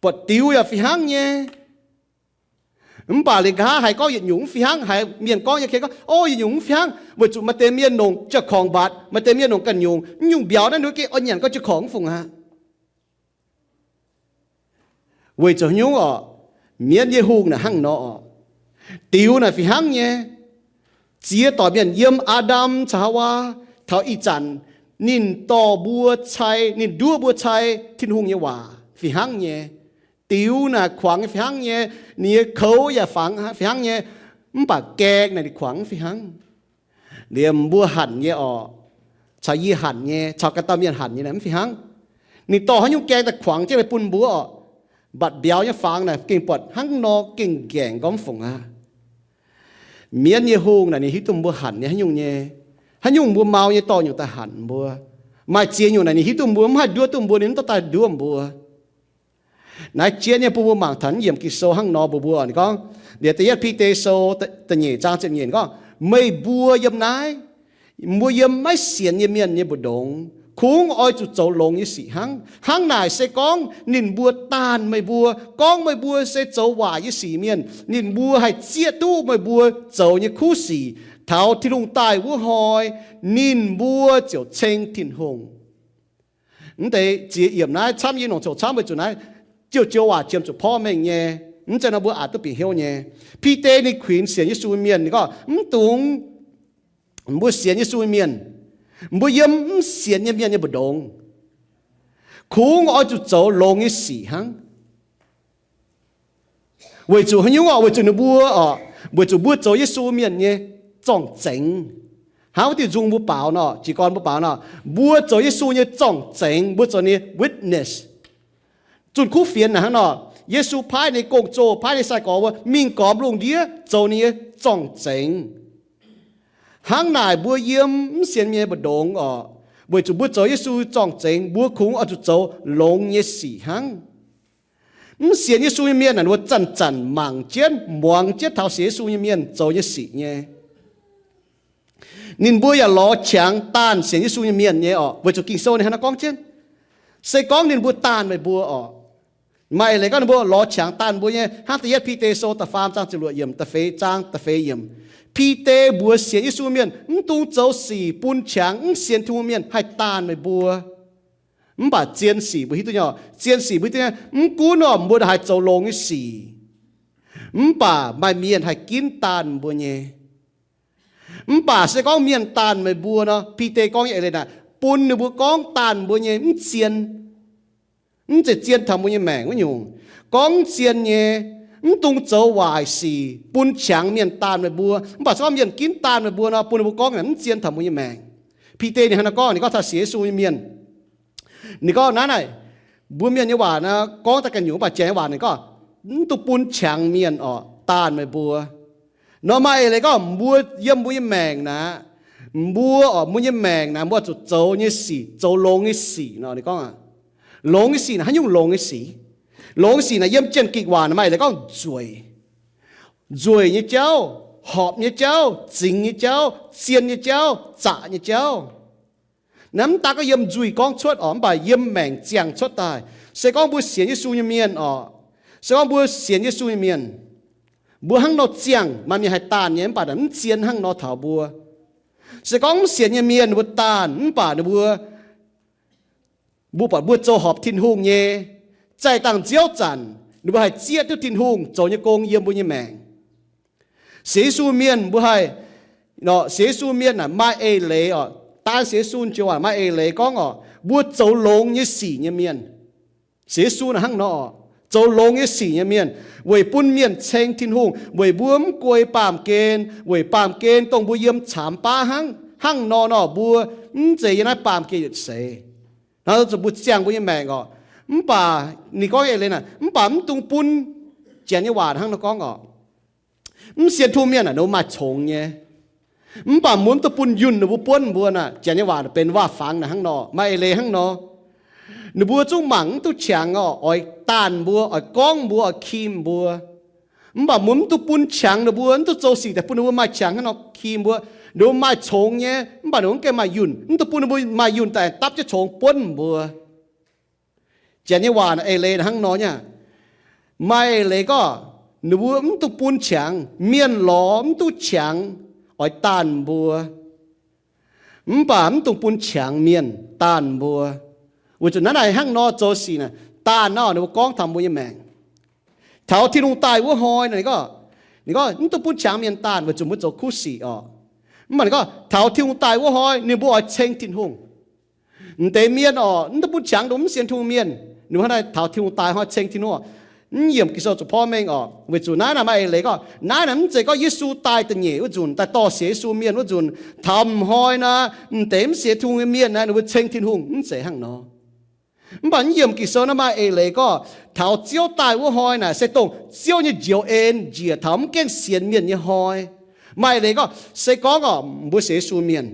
buatc diux yaac fih hnangv nyei. Mv baac liuz nqa'haav haiz gorngv yietc nyungc mv fih hnangv, haiz mienh gorngv nyei ken gorngv, o, yietc nyungc mv fih hnangv, weic zuqc maaih deix mienh longc jauv-korngc mbatc, maaih deix mienh longc ganh nyungc. Mv nyungc mbiauz naaiv nduov geh oix nyanc gorngv jauv-korngc mv fungc aqv. Weic zuqc haaix nyungc orqc? Mienv nyei hungh naaic hnangv nor orqc. Diux naaic fih hnangv nyei. Ziex dorc mienh yiem Aa^ndam caux Haawaa, taux ih zanc ninh dorh mbuo cai, ninh nduov mbuo cai Tin-Hungh nyei waac fih hnangv nyei. Diux naaic kuangx nyei fih hnangv nyei, ninh nyei koux yaac fangx fih hnangv nyei, mv baac gaeng naaic ninh kuangx mv fih hnangv. Liemh mbuo hanc nyei orqc, caux yie hanc nyei, caux ganh dauh mienh hanc nyei naaic mv fih hnangv. Ninh dorh haaix nyungc gaeng daaih kuangx jienv bun mbuo orqc, mv baac mbiauz nyei fangx naaic gengh buatc hnangv nor gengh nqaengc gormx fungc aqv. Mienv nyei hungh naaic ninh hiuv duqv mbuo hanc nyei haaix nyungc nyei. Haaix nyungc mbuo mau nyei dorh nyungc daaih hanc mbuo. Maaih ziex nyungc naaic ninh hiuv duqv mbuo, mv haih nduov duqv mbuo, ninh mv dorh daaih nduov mbuo. Naaiv jieqv nyei bun mbuo mangc taux yiemc Ging-Sou hnangv nor mbuox mbuo, ninh gorngv, liuz da'yietv Bide Sou da'nyeic zaang ziepc nyeic gorngv, meih mbuo yiem naaiv, mbuo yiem maiv sienx nyei mienh nyei mbu'ndongx, kungx oix zuqc zoux longx nyei sic hnangv. Hnangv naaic se gorngv ninh mbuo daanh meih mbuo, gorngv meih mbuo se zoux waaic nyei sic mienh, ninh mbuo haih zieqv duqv meih mbuo zoux nyei kuv sic. Taux Tin-Hungh daaih wuov hnoi, ninh mbuo ziouc ceng Tin-Hungh. Mv deix ziex yiemc naaiv camv yie nongc coc camv weic zuqc naaiv joux-joux waac qiemx zuqc porv mengh nyei. Mv zeiz nor mbuo aqc duqv bieqc hnyouv nyei. Bide ninh kuinx sienx Yesu nyei mienh, ninh gorngv, mv dungx, mbuo sienx Yesu nyei mienh, mbuo yiem mv sienx nyei mienh nyei mbu'ndongx, kungx oix zuqc zoux longx nyei sic hnangv. Weic zuqc haaix nyungc orqc? Weic zuqc ninh mbuo orqc, weic zuqc mbuo zoux Yesu mienh nyei zorng-zengx. Hnangv wuov diuh nzung mbuo baaux nor, jiez gorn mbuo baaux nor, mbuo zoux Yesu nyei zorng-zengx, mbuo zoux ninh nyei witness. Zunh kuv fienx naaic hnangv nor, Yesu paaiv ninh nyei gong-zoh, paaiv ninh nyei sai-gorx mbuo mingh gormx lungh ndiev zoux ninh nyei zorng-zengx. Hnangv naaic mbuo yiem mv sienx mienh nyei mbu'ndongx orqc, weic zuqc mbuo zoux Yesu zorng-zengx, mbuo kungx oix zuqc zoux longx nyei sic hnangv. Mv sienx Yesu nyei mienh naaic, ninh mbuo zanc-zanc mangc jienv, muangx jienv taux sienx Yesu nyei mienh zoux nyei sic nyei. Ninh mbuo yaac lorz qangx daanh sienx Yesu nyei mienh nyei orqc, weic zuqc Ging-Sou ninh hnangv naaiv gorngv jienv, se gorngv ninh mbuo daanh meih mbuo orqc, maaih eix leiz gorngv ninh mbuo lorz qangx daanh mbuo nyei. Hnangv da'yietv Bide Sou da'faam zaang ziepc luoqc yiemc, da'feix zaang da'feix yiemc, Bide mbuox sienx Yesu mienh, mv dungx zoux sic bun qangx mv sienx Tin-Hungh mienh haih daanh meih mbuo. Mv baac zien sic mbuo hiuv duqv nyei, zien sic mbuo hiuv duqv nyei, mv gunv nor mbuo haih zoux longx nyei sic, mv baac maaih mienh haih ginv daanh mbuo nyei. Mv baac se gorngv mienh daanh meih mbuo nor, Bide gorngv nyei eix leiz naaic, bun ninh mbuo gorngv daanh mbuo nyei mv zien, mv zeiz zien taux mbuo nyei maengc wuov nyungc. Gorngv mv zien nyei, mv dungx zoux waaic sic bun qangx mienh daanh meih mbuo. Mv baac se gorngv mienh ginv daanh meih mbuo nor, bun ninh mbuo gorngv naaic mv zien taux mbuo nyei maengc. Bide ninh hnangv naaiv gorngv, ninh gorngv taux sienx Yesu nyei mienh, ninh gorngv naaiv naaic, mbuo mienh nyei waac naaic gorngv daaih ganh nyungc, mv baac janx nyei waac ninh gorngv, mv dungx bun qangx mienh orqc daanh meih mbuo. Nor maaih eix leiz gorngv mbuo yiem mbuo nyei maengc naaic, mbuo orqc, mbuo nyei maengc naaic mbuo zuqc zoux nyei sic, zoux longx nyei sic nor. Ninh gorngv aqv, longx nyei sic naaic haaix nyungc longx nyei sic? Longx nyei sic naaic yiem Janx-Gikc waac naaic maaih eix leiz gorngv nzueic. Nzueic nyei jauv, horpc nyei jauv, zingx nyei jauv, zien nyei jauv, zaqc nyei jauv. Naaiv mv daan gorngv yiem nzuih gorngv cuotv orqc, mv baac yiem maengc ziangh cuotv daaih. Se gorngv mbuo sienx Yesu nyei mienh orqc, se gorngv mbuo sienx Yesu nyei mienh, mbuo hnangv nor ziangh maaih mienh haih daanh nyei, mv baac naaic mv zien hnangv nor taux mbuo. Se gorngv mv sienx nyei mienh ninh mbuo daanh, mv baac ninh mbuo, mbuo buatc mbuo zoux horpc Tin-Hungh nyei, zaih dangh nziouv zanc ninh mbuo haih zieqv duqv Tin-Hungh zoux nyei gong yiem mbuo nyei maengc. Sienx Yesu mienh mbuo haih, sienx Yesu mienh naaic maaih eix leiz orqc, daan sienx Yesu joux waac maaih eix leiz gorngv orqc, mbuo zoux longx nyei sic nyei mienh. Sienx Yesu naaic hnangv nor orqc, zoux longx nyei sic nyei mienh, weic bun mienh ceng Tin-Hungh, weic mbuo mv guei baamh gen, weic baamh gen dongh mbuo yiem caamx baav hnangv. Hnangv nor nor mbuo mv zeiz yiem naaiv baamh gen yietc seix. Naaiv zuqc mbuo ziangh mbuo nyei maengc orqc. Mv baac ninh gorngv eix leiz naaic, mv baac mv dungx bun, janx nyei waac hnangv nor gorngv orqc, mv sienx Tin-Hungh mienh naaic ninh mbuo maaih congx nyei. Mv baac mbuo mv dungx bun yunh ninh mbuo buonv mbuo naaic. Janx nyei waac benx waac-fangx naaic hnangv nor, maaih eix leiz hnangv nor. Ninh mbuo zungv mangc mv duqv qangx orqc, oix daanh mbuo, oix gorngv mbuo, oix kim mbuo. Mv baac mbuo mv dungx bun qangx ninh mbuo, mv dungx zoux sic daaih bun ninh mbuo maaih qangx hnangv nor kim mbuo. Ninh mbuo maaih congx nyei, mv baac ninh mbuo mv gaengh maaih yunh. Mv dungx bun ninh mbuo maaih yunh daaih dapv jienv congx buonv mbuo. Janx nyei waac naaic eix leiz hnangv nor nyei. Maaih eix leiz gorngv, ninh mbuo mv dungx bun qangx, mienh lorz mv duqv qangx oix daanh mbuo. Mv baac mv dungx bun qangx mienh daanh mbuo. Weic zuqc naaiv naaic hnangv nor zoux sic naaic, daanh nor ninh mbuo gorngv taux mbuo nyei maengc. Taux Tin-Hungh daaih wuov hnoi nor, ninh gorngv, ninh gorngv, mv dungx bun qangx mienh daanh weic zuqc mbuo zoux kuv sic orqc. Mv baac ninh gorngv, taux Tin-Hungh daaih wuov hnoi ninh mbuo oix ceng Tin-Hungh. M'deix mienh orqc, mv dungx bun qangx dongh mv sienx Tin-Hungh mienh, ninh mbuo hnangv naaiv taux Tin-Hungh daaih hnoi ceng Tin-Hungh orqc. Mv yiemc Ging-Sou zuqc porv mengh orqc, weic zuqc naaiv naaic maaih eix leiz gorngv, naaiv naaic mv zeiz gorngv Yesu daaih da'nyeic wuov nzunc, daaih dorh sienx Yesu mienh wuov nzunc, taux m'hnoi naaic, m'deix mv sienx Tin-Hungh nyei mienh naaic ninh mbuo ceng Tin-Hungh, mv zeiz hnangv nor. Mv baac mv yiemc Ging-Sou naaiv maaih eix leiz gorngv, taux Ziouv daaih wuov hnoi naaic se dongh Ziouv nyei njoux en njiec taux mv gaengh sienx mienh nyei hnoi. Maaih eix leiz gorngv, se gorngv orqc, mbuo sienx Yesu mienh,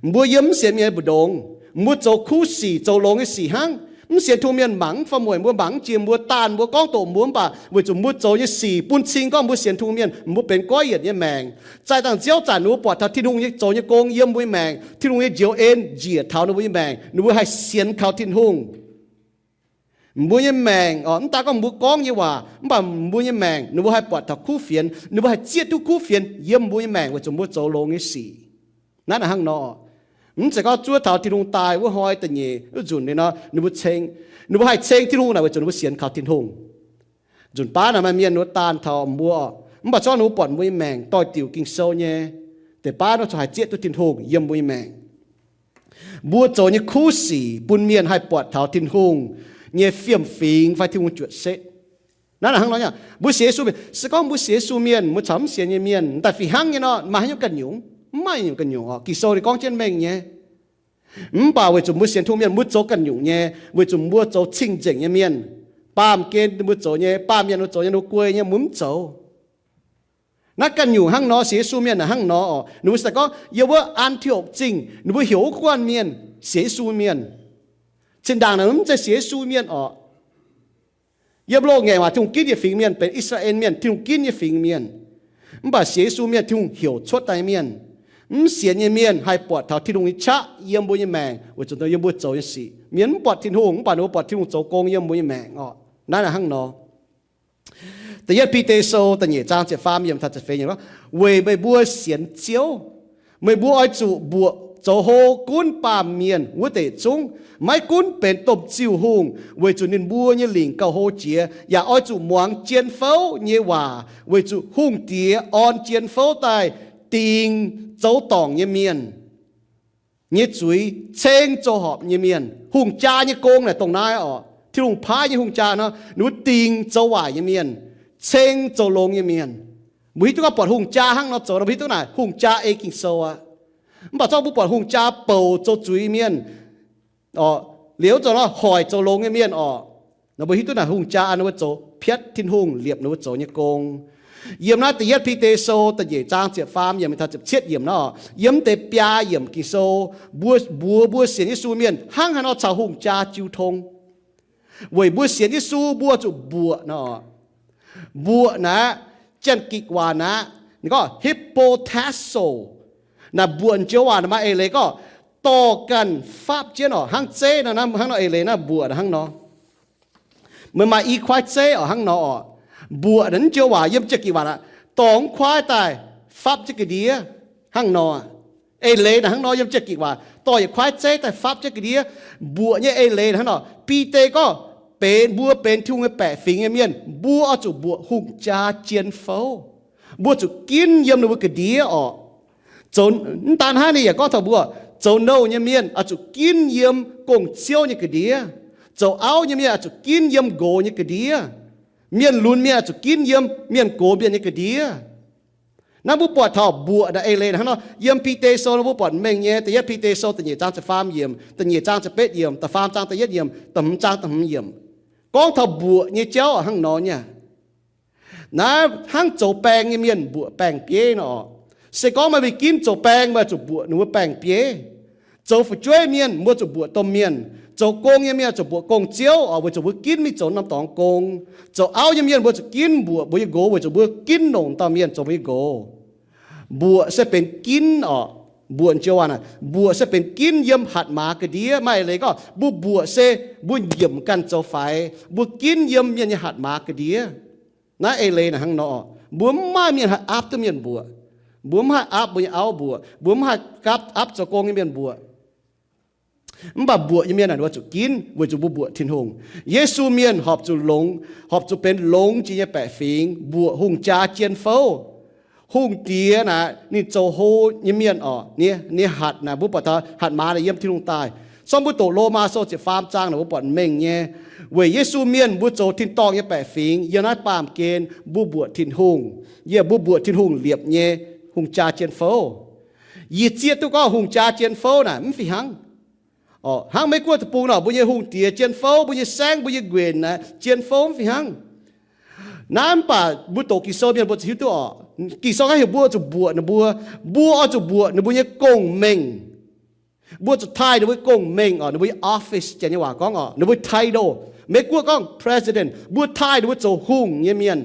mbuo yiem mv sienx mienh mbu'ndongx, mbuo zoux kuv sic, zoux longx nyei sic hnangv. Mv sienx Tin-Hungh mienh mangc mv faaux mueic mbuo, mangc mv jiex mbuo, daanh mbuo, gorngv doqc mbuo, mv baac weic zuqc mbuo zoux nyei sic bun cing gorngv mbuo sienx Tin-Hungh mienh, mbuo benx goiv yienc nyei maengc. Zaih dangh Ziouv zanc ninh mbuo buatc taux Tin-Hungh nyei zoux nyei gong yiem mbuo nyei maengc, Tin-Hungh nyei njoux en njiec taux ninh mbuo nyei maengc, ninh mbuo haih sienx kaux Tin-Hungh. Mbuo nyei maengc orqc, mv daaih gorngv mbuo gorngv nyei waac, mv baac mbuo nyei maengc ninh mbuo haih buatc taux kuv fienx, ninh mbuo haih zieqv duqv kuv fienx yiem mbuo nyei maengc weic zuqc mbuo zoux longx nyei sic. Naaiv naaic hnangv nor, mv zeiz gorngv zuov taux Tin-Hungh daaih wuov hnoi da'nyeic wuov nzunc liuz nor, ninh mbuo ceng, ninh mbuo haih ceng Tin-Hungh naaic weic zuqc ninh mbuo sienx kaux Tin-Hungh. Nzunc baav naaic maaih mienh ninh mbuo daanh taux mbuo orqc, mv baac zorqv ninh mbuo buatc mbuo nyei maengc doix-diuc Ging-Sou nyei, deix baav nor corc haih zieqv duqv Tin-Hungh yiem mbuo nyei maengc. Mbuo zoux nyei kuv sic bun mienh haih buatc taux Tin-Hungh nyei fiem-fingx fai Tin-Hungh juotc setv. Naaiv naaic hnangv nor nyei, mbuo sienx Yesu mienh, se gorngv mbuo sienx Yesu mienh, mbuo caux mv sienx nyei mienh daaih fih hnangv nyei nor, maaih haaix nyungc ganh nyungc? Mv maaih nyungc ganh nyungc orqc. Ging-Sou ninh gorngv jienv mengh nyei. Mv baac weic zuqc mbuo sienx Tin-Hungh mienh, mbuo zoux ganh nyungc nyei, weic zuqc mbuo zoux cing-nzengc nyei mienh. Baamh gen mbuo zoux nyei, baamh mienh mbuo zoux nyei, ninh mbuo guei nyei, mbuo mv zoux. Naaiv ganh nyungc hnangv nor, sienx Yesu mienh naaic hnangv nor orqc. Ninh mbuo se gorngv yiem wuov An^ti^okc Zingh, ninh mbuo heuc wuov guanh mienh sienx Yesu mienh. Zinh ndaangc naaic mv zeiz sienx Yesu mienh orqc. Yiem loz-ngaengc waac Tin-Hungh ginv nyei fingx mienh benx I^saa^laa^en Mienh, Tin-Hungh ginv nyei fingx mienh. Mv baac sienx Yesu mienh Tin-Hungh heuc cuotv daaih nyei mienh. Mv sienx nyei mienh haih buatc taux Tin-Hungh nyei qaqv yiem mbuo nyei maengc weic zuqc yiem mbuo zoux nyei sic. Mienh mv buatc Tin-Hungh, mv baac ninh mbuo buatc Tin-Hungh zoux gong yiem mbuo nyei maengc orqc. Naaiv naaic hnangv nor. Da'yietv Bide Sou da'nyeic zaang ziepc faam yiemc taux ziepc feix yiemc gorngv, weic meih mbuo sienx Ziouv, meih mbuo oix zuqc mbuoqc zoux hlo gunv baamh mienh wuov deic zungv, maiv gunv benx domh ziuh hungh, weic zuqc ninh mbuo nyei lingc gauh hlo jiex, yaac oix zuqc muangx jien fouv nyei waac, weic zuqc hungh diex orn jien fouv daaih dingc zoux dorngc nyei mienh nyei zuiz, ceng zoux horpc nyei mienh. Hungh jaa nyei gong naaic dongh naaiv orqc. Tin-Hungh paaiv nyei hungh jaa nor, ninh mbuo dingc zoux waaic nyei mienh, ceng zoux longx nyei mienh. Mbuo hiuv duqv gorngv buatc hungh jaa hnangv nor zoux nor, mbuo hiuv duqv naaic hungh jaa ei Ging-Sou aqv. Mv baac zorqv mbuo buatc hungh jaa bouc zoux zuiz mienh orqc, liuz zoux nor hoic zoux longx nyei mienh orqc, nor mbuo hiuv duqv naaic hungh jaa ninh mbuo zoux piatv Tin-Hungh liepc ninh mbuo zoux nyei gong. Yiem naaiv da'yietv Bide Sou da'nyeic zaang ziepc faam yiemc taux ziepc cietv yiemc nor, yiem deix biaa yiemc Ging-Sou, mbuo mbuox mbuo sienx Yesu mienh hnangv haaix nor caux hungh jaa jiu tong. Weic mbuo sienx Yesu mbuo zuqc mbuoqc nor. Mbuoqc naaic, Janx-Gikc waac naaic, ninh gorngv hupotasso. Naaic mbuoqc joux waac naaic maaih eix leiz gorngv dorh ganh fapv jienv orqc, hnangv zeiv nor, hnangv nor eix leiz naaiv mbuoqc naaic hnangv nor. Meih maaih i kuaaiv zeiv orqc, hnangv nor orqc. Mbuoqc naaic mv joux waac yiem Janx-Gikc waac naaic, dorh mv kuaaiv daaih fapv jienv ga'ndiev hnangv nor. Eix leiz naaic hnangv nor yiem Janx-Gikc waac, dorh yietc kuaaiv zeiv daaih fapv jienv ga'ndiev. Mbuoqc nyei eix leiz hnangv nor, Bide gorngv benx mbuo benx Tin-Hungh nyei baeqc fingx nyei mienh, mbuo oix zuqc mbuoqc hungh jaa jien fouv. Mbuo zuqc ginv yiem ninh mbuo ga'ndiev orqc. Zoux, mv daan hnangv, ninh yaac gorngv taux mbuo, zoux nouh nyei mienh oix zuqc ginv yiem gong-ziouv nyei ga'ndiev. Zoux auv nyei mienh oix zuqc ginv yiem nqox nyei ga'ndiev. Mienh lunx mienh oix zuqc ginv yiem mienh gox mienh nyei ga'ndiev. Naaiv mbuo buatc taux mbuoqc naaic eix leiz hnangv nor, yiem Bide Sou nor mbuo buatc mengh nyei, da'yietv Bide Sou da'nyeic zaang ziepc faam yiemc, da'nyeic zaang ziepc betv yiemc, da'faam zaang da'yietv yiemc, da'hmz zaang da'hmz yiemc, gorngv taux mbuoqc nyei jauv hnangv nor nyei. Naaiv hnangv zoux baeng nyei mienh mbuoqc baeng-bieiv nor orqc. Se gorngv meih mingh ginv zoux baeng, meih zuqc mbuoqc ninh mbuo baeng-bieiv. Zoux fu'jueiv mienh, mbuo zuqc mbuoqc domh mienh. Zoux gong nyei mienh zuqc mbuoqc gong-ziouv orqc, weic zuqc mbuo ginv mingh zoux norm dorngx gong. Zoux auv nyei mienh, mbuo zuqc ginv mbuoqc mbuo nyei nqox, weic zuqc mbuo ginv longc dauh mienh zoux mbuo nyei nqox. Mbuoqc se benx ginv orqc. Mbuoqc joux waac naaic, mbuoqc se benx ginv yiem hatc maaz ga'ndiev. Maaih eix leiz gorngv mbuo mbuoqc se mbuo nyiemc ganh zoux faix, mbuo ginv yiem mienh nyei hatc maaz ga'ndiev. Naaiv eix leiz naaic hnangv nor orqc. Mbuo mv maaih mienh haih aapv duqv mienh mbuoqc. Mbuo mv haih aapv mbuo nyei auv mbuoqc. Mbuo mv haih aapv, aapv zoux gong nyei mienh mbuoqc. Mv baac mbuoqc nyei mienh naaic ninh mbuo zuqc ginv weic zuqc mbuo mbuoqc Tin-Hungh. Yesu mienh horpc zuqc longx, horpc zuqc benx longx jiex nyei baeqc fingx mbuoqc hungh jaa jien fouv. Hungh diex naaic ninh zoux hlo nyei mienh orqc, ninh hatc naaic mbuo buatc taux hatc maaz naaic yiem Tin-Hungh daaih. Sorng mbuo doqc Lomaa Sou ziepc faam zaang naaic mbuo buatc mengh nyei. Weic Yesu mienh mbuo zoux tin-dorngh nyei baeqc fingx yiem naaiv baamh gen mbuo mbuoqc Tin-Hungh. Yie mbuo mbuoqc Tin-Hungh liepc nyei hungh jaa jien fouv. Yie zieqv duqv gorngv hungh jaa jien fouv naaic mv fih hnangv. Hnangv Meiv-Guoqv deic-bung nor, mbuo nyei hungh diex jien fouv, mbuo nyei saengv, mbuo nyei nquenc naaic jien fouv mv fih hnangv. Naaiv mv baac mbuo doqc Ging-Sou mienh mbuo zuqc hiuv duqv orqc, Ging-Sou gorngv heuc mbuo zuqc mbuoqc ninh mbuo. Mbuo oix zuqc mbuoqc ninh mbuo nyei gong-mengh. Mbuo zuqc taaih ninh mbuo gong-mengh orqc, ninh mbuo nyei office, Janx nyei waac gorngv orqc, ninh mbuo title. Meiv-Guoqv gorngv president, mbuo taaih ninh mbuo zoux hungh nyei mienh.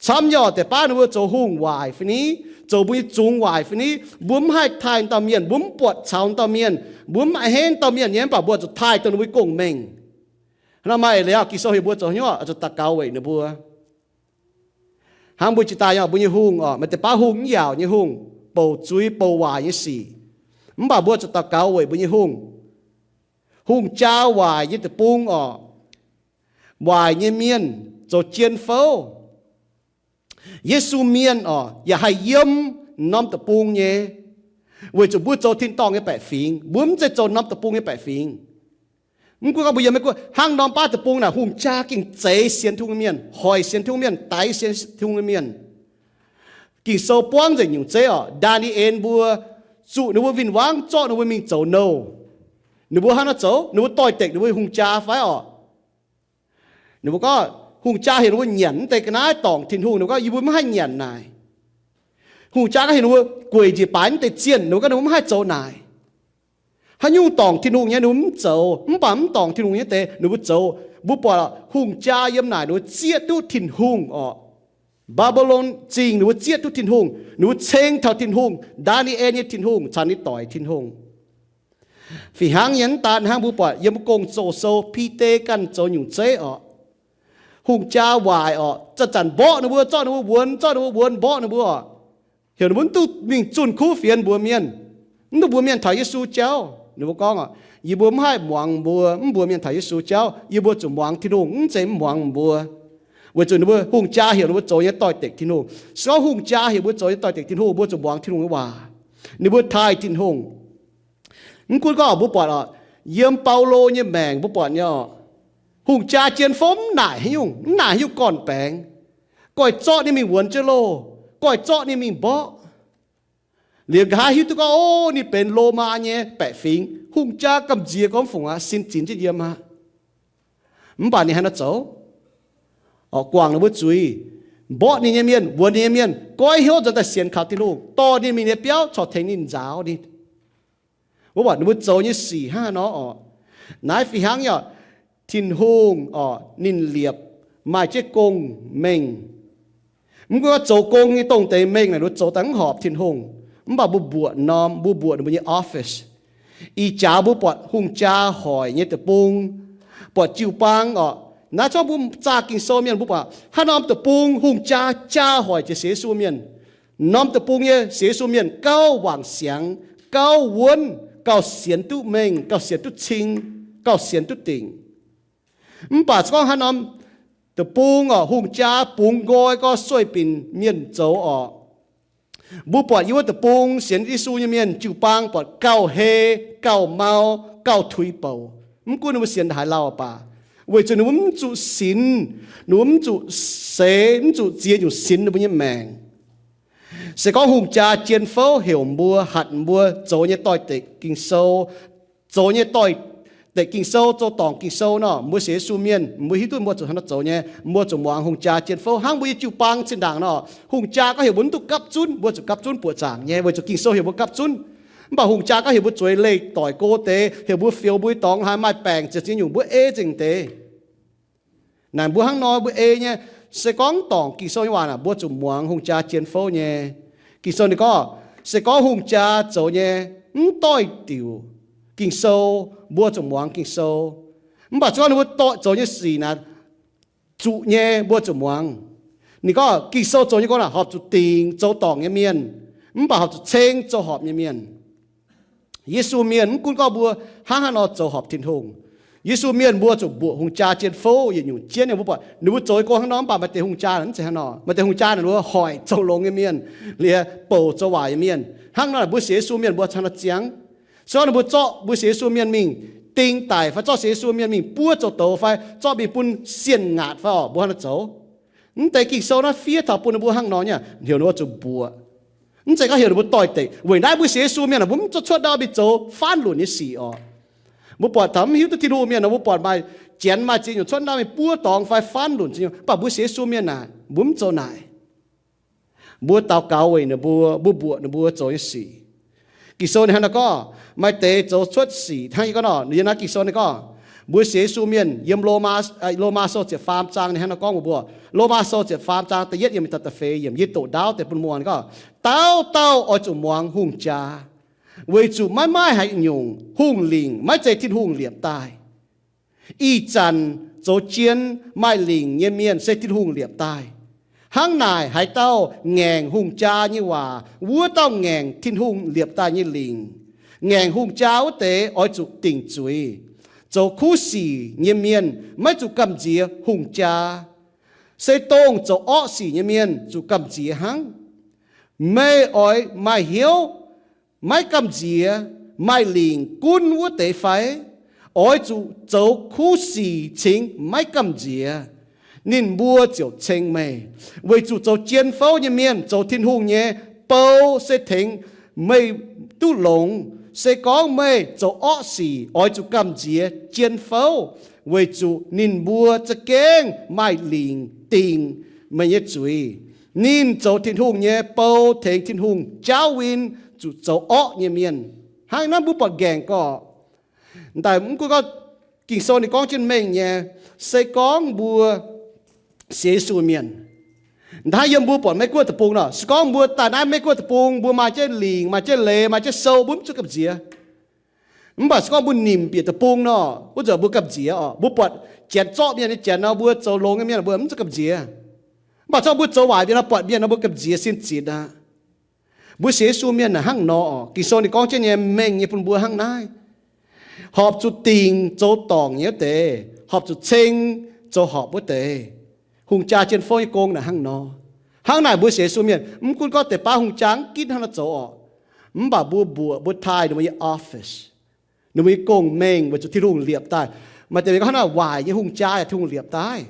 Camv nyei orqc, deix baav ninh mbuo zoux hungh waaic fai ni, zoux mbuo nyei zungx waaic fai ni, mbuo mv haih taaih dauh mienh, mbuo mv buatc caux dauh mienh, mbuo mv a'hneiv dauh mienh nyei, mv baac mbuo zuqc taaih dongh ninh mbuo nyei gong-mengh. Hnangv nor maaih leiz Ging-Sou heuc mbuo zoux hnyouv oix zuqc daux gaux weic ninh mbuo. Hnangv mbuo jiex daaih nyei mbuo nyei hungh orqc, maaih deix baav hungh mv yaauc nyei hungh, bouc zuiz bouc waaic nyei sic, mv baac mbuo zuqc daux gaux weic mbuo nyei hungh. Hungh jaa waaic nyei deic-bung orqc, waaic nyei mienh zoux jien fouv. Yesu mienh orqc yaac haih yiem norm deic-bung nyei, weic zuqc mbuo zoux tin-dorngh nyei baeqc fingx, mbuo mv zeiz zoux norm deic-bung nyei baeqc fingx. Mv gunv gorngv mbuo yiem Meiv-Guoqv hnangv norm baav deic-bung naaic hungh jaa gengh zeix sienx Tin-Hungh nyei mienh, hoic sienx Tin-Hungh mienh, daix sienx Tin-Hungh nyei mienh. Ging-Sou buangv nzengc nyungc zeiv orqc, Ndaa^ni^en mbuo zuqc ninh mbuo win-wangv zorqv ninh mbuo mingh zoux nouh. Ninh mbuo hnangv naaiv zoux, ninh mbuo doix-dekc ninh mbuo hungh jaa fai orqc? Ninh mbuo gorngv hungh jaa heuc ninh mbuo nyanc naaiv deix ga'naaiv dorngc Tin-Hungh, ninh mbuo gorngv, yie mbuo mv haih nyanc naaic. Hungh jaa gorngv heuc ninh mbuo gueic njiec baaix naaiv deix zienh, ninh mbuo gorngv ninh mbuo mv haih zoux naaic. Haaix nyungc dorngc Tin-Hungh nyei ninh mbuo mv zoux, mv baac mv dorngc Tin-Hungh nyei deix ninh mbuo zoux. Mbuo buatc hungh jaa yiem naaic ninh mbuo zieqv duqv Tin-Hungh orqc. Mbaa^mbi^lon Zingh ninh mbuo zieqv duqv Tin-Hungh, ninh mbuo ceng taux Tin-Hungh, Ndaa^ni^en nyei Tin-Hungh caux ninh doic Tin-Hungh. Fih hnangv nyei mv daan hnangv, mbuo buatc yiem Gong-Zoh sou Bide ganh zoux nyungc zeiv orqc. Hungh jaa waaic orqc, zanc-zanc mborqv ninh mbuo, zorqv ninh mbuo wuonx, zorqv ninh mbuo wuonx, mborqv ninh mbuo orqc. Heuc ninh mbuo mv duqv mingh zunh kuv fienx mbuox mienh, mv duqv mbuox mienh taux Yesu jauv. Ninh mbuo gorngv orqc, yie mbuo mv haih muangx mbuo, mv mbuox mienh taux Yesu jauv. Yie mbuo zuqc muangx Tin-Hungh, mv zeiz mv muangx mbuo. Weic zuqc ninh mbuo hungh jaa heuc ninh mbuo zoux nyei doix-dekc Tin-Hungh. Se gorngv hungh jaa heuc mbuo zoux nyei doix-dekc Tin-Hungh, mbuo zuqc muangx Tin-Hungh nyei waac. Ninh mbuo taaih Tin-Hungh. Mv gunv gorngv mbuo buatc orqc, yiem Baulo nyei maengc mbuo buatc nyei orqc, hungh jaa jien fouv mv naaic haaix nyungc, mv naaic haaix nyungc gorn-baengx. Goiv zorqv ninh mingh wuonx jienv loh, goiv zorqv ninh mingh mborqv. Liuz nqa'haav hiuv duqv gorngv, o, ninh benx Lomaa nyei baeqc fingx, hungh jaa gamh nziex gorngv fungc aqv, sin zinx jienv yiem aqv. Mv baac ninh haaix nor zoux? Orqc, guangc ninh mbuo zuiz, mborqv ninh nyei mienh, wuonx ninh nyei mienh, goiv hnyouv nzuonx daaih sienx kaux Tin-Hungh, dorh ninh mingh nyei biauv corc tengx ninh nzaaux ninh. Mbuo buatc ninh mbuo zoux nyei sic hnangv haaix nor orqc. Naaiv fih hnangv nyei orqc, Tin-Hungh orqc ninh liepc maaih jienv gong-mengh. Mv gunv zoux gong nyei dongh deix mengh naaic, ninh mbuo zoux daaih mv horpc Tin-Hungh, mv baac mbuo mbuoqc norm, mbuo mbuoqc ninh mbuo nyei office. Ih jaax mbuo buatc hungh jaa hoic nyei deic-bung, buatc jiu-baang orqc. Naaiv zorqv mbuo zaah Ging-Sou mienh mbuo buatc haaix norm deic-bung hungh jaa jaa hoic jiex sienx Yesu mienh. Norm deic-bung nyei sienx Yesu mienh gauh wangc siangx, gauh wuonv, gauh sienx duqv mengh, gauh sienx duqv cing, gauh sienx duqv dingc. Mv baac se gorngv haaix norm deic-bung orqc, hungh jaa bungx nqoi gauh sueih binc mienh zoux orqc. Mbuo buatc yiem wuov deic-bung sienx Yesu nyei mienh jiu-baang buatc gauh hei, gauh mau, gauh tuix bouc. Mv gunv ninh mbuo sienx haaix lauh baac, weic zuqc ninh mbuo mv zuqc sinx, ninh mbuo mv zuqc seix, mv zuqc ziex nyungc sinx ninh mbuo nyei maengc. Se gorngv hungh jaa jien fouv heuc mbuo, hatc mbuo zoux nyei doix-dekc Ging-Sou, zoux nyei doix-dekc Ging-Sou, zoux dorngc Ging-Sou nor, mbuo sienx Yesu mienh mbuo hiuv duqv mbuo zuqc hnangv nor zoux nyei. Mbuo zuqc muangx hungh jaa jien fouv hnangv mbuo nyei jiu-baang zinh ndaangc nor. Hungh jaa gorngv heuc mbuo mv duqv gapv zunv, mbuo zuqc gapv zunv buoqc zaangc nyei, weic zuqc Ging-Sou heuc mbuo gapv zunv. Mv baac hungh jaa gorngv heuc mbuo zueiz leih doic go deix, heuc mbuo fioux mbuo nyei dorngx haaix maaih baengc ziepc ziex nyungc mbuo ei zingh deix. Naaic mbuo hnangv nor mbuo ei nyei. Se gorngv dorngc Ging-Sou nyei waac naaic, mbuo zuqc muangx hungh jaa jien fouv nyei. Ging-Sou ninh gorngv, se gorngv hungh jaa zoux nyei mv doix-diuc Ging-Sou, mbuo zuqc muangx Ging-Sou. Mv baac se gorngv ninh mbuo doix zoux nyei sic naaic, zuqc nyei, mbuo zuqc muangx. Ninh gorngv Ging-Sou zoux nyei gong naaic horpc zuqc dingc zoux dorngc nyei mienh, mv baac horpc zuqc ceng zoux horpc nyei mienh. Yesu mienh mv gunv gorngv mbuo hnangv haaix nor zoux horpc Tin-Hungh, Yesu mienh mbuo zuqc mbuoqc hungh jaa jien fouv yietc nyungc jienv. Ninh mbuo buatc ninh mbuo zoux nyei gong hnangv nor, mv baac maaih deix hungh jaa naaic mv zeiz hnangv nor. Maaih deix hungh jaa naaic mbuo hoic zoux longx nyei mienh, liemh bouc zoux waaic nyei mienh. Hnangv nor mbuo sienx Yesu mienh mbuo cingx nor ziangx. Se gorngv ninh mbuo zorqv mbuo sienx Yesu mienh mingh ding daic, fai zorqv sienx Yesu mienh mingh buov zoux douz, fai zorqv mingh bun sienh ngaatc fai orqc, mbuo hnangv nor zoux. Mv deix Ging-Sou naaiv fiev taux bun ninh mbuo hnangv nor nyei, heuc ninh mbuo zuqc mbuoqc. Mv zeiz gorngv heuc ninh mbuo doix-dekc. Weic naaiv mbuo sienx Yesu mienh mbuo mv zuqc cuotv ndau mingh zoux faanv lunc nyei sic orqc. Mbuo buatc taux mv hiuv duqv Tin-Hungh mienh nor, mbuo buatc maaih janx maaih ziex nyungc cuotv ndau mingh buov dorngx fai faanv lunc ziex nyungc. Mv baac mbuo sienx Yesu mienh naaic mbuo mv zoux naaic. Mbuo daux gaux weic ninh mbuo, mbuo mbuoqc ninh mbuo zoux nyei sic. Ging-Sou ninh hnangv nor gorngv, maaih deix zoux cuotv sic hnangv yie gorngv nor, yiem naaiv Ging-Sou ninh gorngv, mbuo sienx Yesu mienh yiem Lomaa, Lomaa Sou ziepc faam zaang ninh hnangv nor gorngv mbuox mbuo, Lomaa Sou ziepc faam zaang da'yietv yiemc taux da'feix yiemc, yie doqc ndaauv deix bun muangx gorngv, dauh dauh oix zuqc muangx hungh jaa, weic zuqc maiv maaih haaix nyungc hungh lingc maiv zeiz Tin-Hungh liepc daaih. Ih zanc zoux jien maaih lingc nyei mienh se Tin-Hungh liepc daaih. Hnangv naaic haaix dauh ngaengc hungh jaa nyei waac, wuov dauh ngaengc Tin-Hungh liepc daaih nyei lingc. Ngaengc hungh jaa wuov deix oix zuqc dingc zuiz. Zoux kuv sic nyei mienh maiv zuqc gamh nziex hungh jaa. Se dongh zoux orqv sic nyei mienh zuqc gamh nziex hnangv. Meih oix maaih hnyouv maiv gamh nziex maaih lingc gunv wuov deix fai? Oix zuqc zoux kuv sic cingx maiv gamh nziex, ninh mbuo ziouc ceng meih. Weic zuqc zoux jien fouv nyei mienh zoux Tin-Hungh nyei bou se tengx meih duqv longx. Se gorngv meih zoux orqv sic, oix zuqc gamh nziex jien fouv, weic zuqc ninh mbuo za'gengh maaih lingc dingc meih nyei zuiz. Ninh zoux Tin-Hungh nyei bou tengx Tin-Hungh jaauv win zuqc zoux orqv nyei mienh. Hnangv naaiv mbuo buatc nqaengc gorqv, daaih mv gunv gorngv Ging-Sou ninh gorngv jienv mengh nyei, se gorngv mbuo sienx Yesu mienh, daaih yiem mbuo buatc Meiv Guoqv deic-bung nor, se gorngv mbuo daaih naaiv Meiv Guoqv deic-bung mbuo maaih jienv lingc, maaih jienv leiz, maaih jienv sou, mbuo mv zuqc gamh nziex. Mv baac se gorngv mbuo nimc bieqc deic-bung nor, wuov zanc mbuo gamh nziex orqc. Mbuo buatc janx zorqv mienh nyei janx nor, mbuo zoux longx nyei mienh mbuo mv zuqc gamh nziex. Mv baac se gorngv mbuo zoux waaic mienh nor, buatc mienh nor mbuo gamh nziex sin zinx aqv. Mbuo sienx Yesu mienh naaic hnangv nor orqc. Ging-Sou ninh gorngv jienv nyei mengh nyei bun mbuo hnangv naaiv. Horpc zuqc dingc zoux dorngc nyei wuov deix, horpc zuqc ceng zoux horpc wuov deix. Hungh jaa jien fouv nyei gong naaic hnangv nor. Hnangv naaic mbuo sienx Yesu mienh mv gunv gorngv deix baav hungh jaa mv ginv hnangv nor zoux orqc, mv baac mbuo mbuoqc mbuo taaih ninh mbuo nyei office, ninh mbuo nyei gong-mengh weic zuqc Tin-Hungh liepc daaih. Maaih deix mienh gorngv hnangv naaic waaic nyei hungh jaa yaac Tin-Hungh liepc daaih.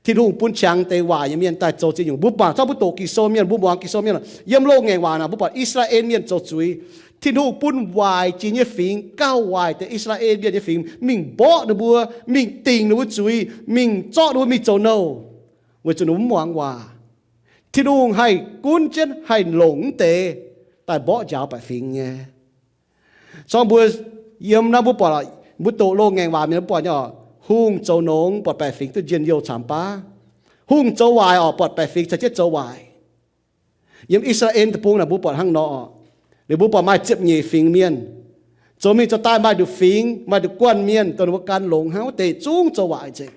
Tin-Hungh bun qangx deix waaic nyei mienh daaih zoux ziex nyungc. Mbuo mangc zorqv mbuo doqc Ging-Sou mienh, mbuo muangx Ging-Sou mienh, yiem loz-ngaengc waac naaic mbuo buatc I^saa^laa^en Mienh zoux zuiz. Tin-Hungh bun waaic jiex nyei fingx gauh waaic deix I^saa^laa^en Mienh nyei fingx mingh mborqv ninh mbuo, mingh dingc ninh mbuo zuiz, mingh zorqv ninh mbuo mingh zoux nouh, weic zuqc ninh mbuo mv muangx waac. Tin-Hungh haih gunv jienv haih longc mv deix daaih mborqv njaaux baeqc fingx nyei. Zorqv mbuo yiem naaiv mbuo buatc, mbuo doqc loz-ngaengc waac mienh mbuo buatc nyei orqc, hungh zoux nongx buatc baeqc fingx duqv njien-youh camx baav. Hungh zoux waaic orqc, buatc baeqc fingx caux jienv zoux waaic. Yiem I^saa^laa^en Deic-Bung naaic mbuo buatc hnangv nor orqc. Liuz mbuo buatc maaih ziepc nyeic fingx mienh zoux mingh zoux daaih, maaih nduqc fingx, maaih nduqc guanh mienh dongh ninh mbuo gan longx hnangv wuov deix zungv zoux waaic nzengc.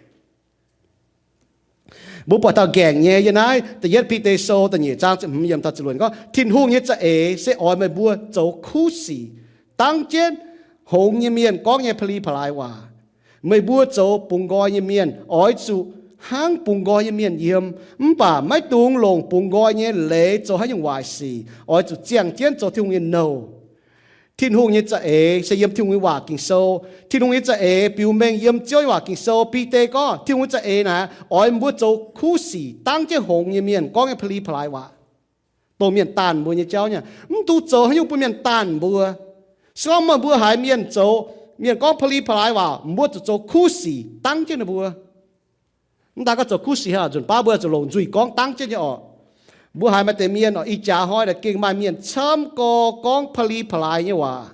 Mbuo buatc taux nqaengc nyei yiem naaiv Da'yietv Bide Sou da'nyeic zaang ziepc hmz yiemc taux ziepc luoqc gorngv, Tin-Hungh nyei za'eix se oix meih mbuo zoux kuv sic, dangv jienv hngongx nyei mienh gorngv nyei pa'li pa'laaix waac. Meih mbuo zoux bungx nqoi nyei mienh oix zuqc hnangv bungx nqoi nyei mienh yiem, mv baac maiv dungx longc bungx nqoi nyei leiz zoux haaix nyungc waaic sic. Oix zuqc ziangh jienv zoux Tin-Hungh nyei nouh. Tin-Hungh nyei za'eix se yiem Tin-Hungh nyei waac Ging-Sou. Tin-Hungh nyei za'eix biux mengh yiem Ziouv nyei waac Ging-Sou. Bide gorngv Tin-Hungh nyei za'eix naaic oix mbuo zoux kuv sic, dangv jienv hngongx nyei mienh gorngv nyei pa'li pa'laaix waac, dongh mienh daanh mbuo nyei jauv nyei. Mv dungx zoux haaix nyungc bun mienh daanh mbuo. Se gorngv meih mbuo haiz mienh zoux, mienh gorngv pa'li pa'laaix waac, mbuo zuqc zoux kuv sic dangv jienv ninh mbuo. Mv daaih gorngv zoux kuv sic hnangv, nzunc baav mbuo zuqc longc nzuih gorngv dangv jienv nyei orqc. Mbuo haiz maaih deix mienh orqc, ih jaax hnoi naaic gengh maaih mienh camv gorx gorngv pa'li pa'laaix nyei waac,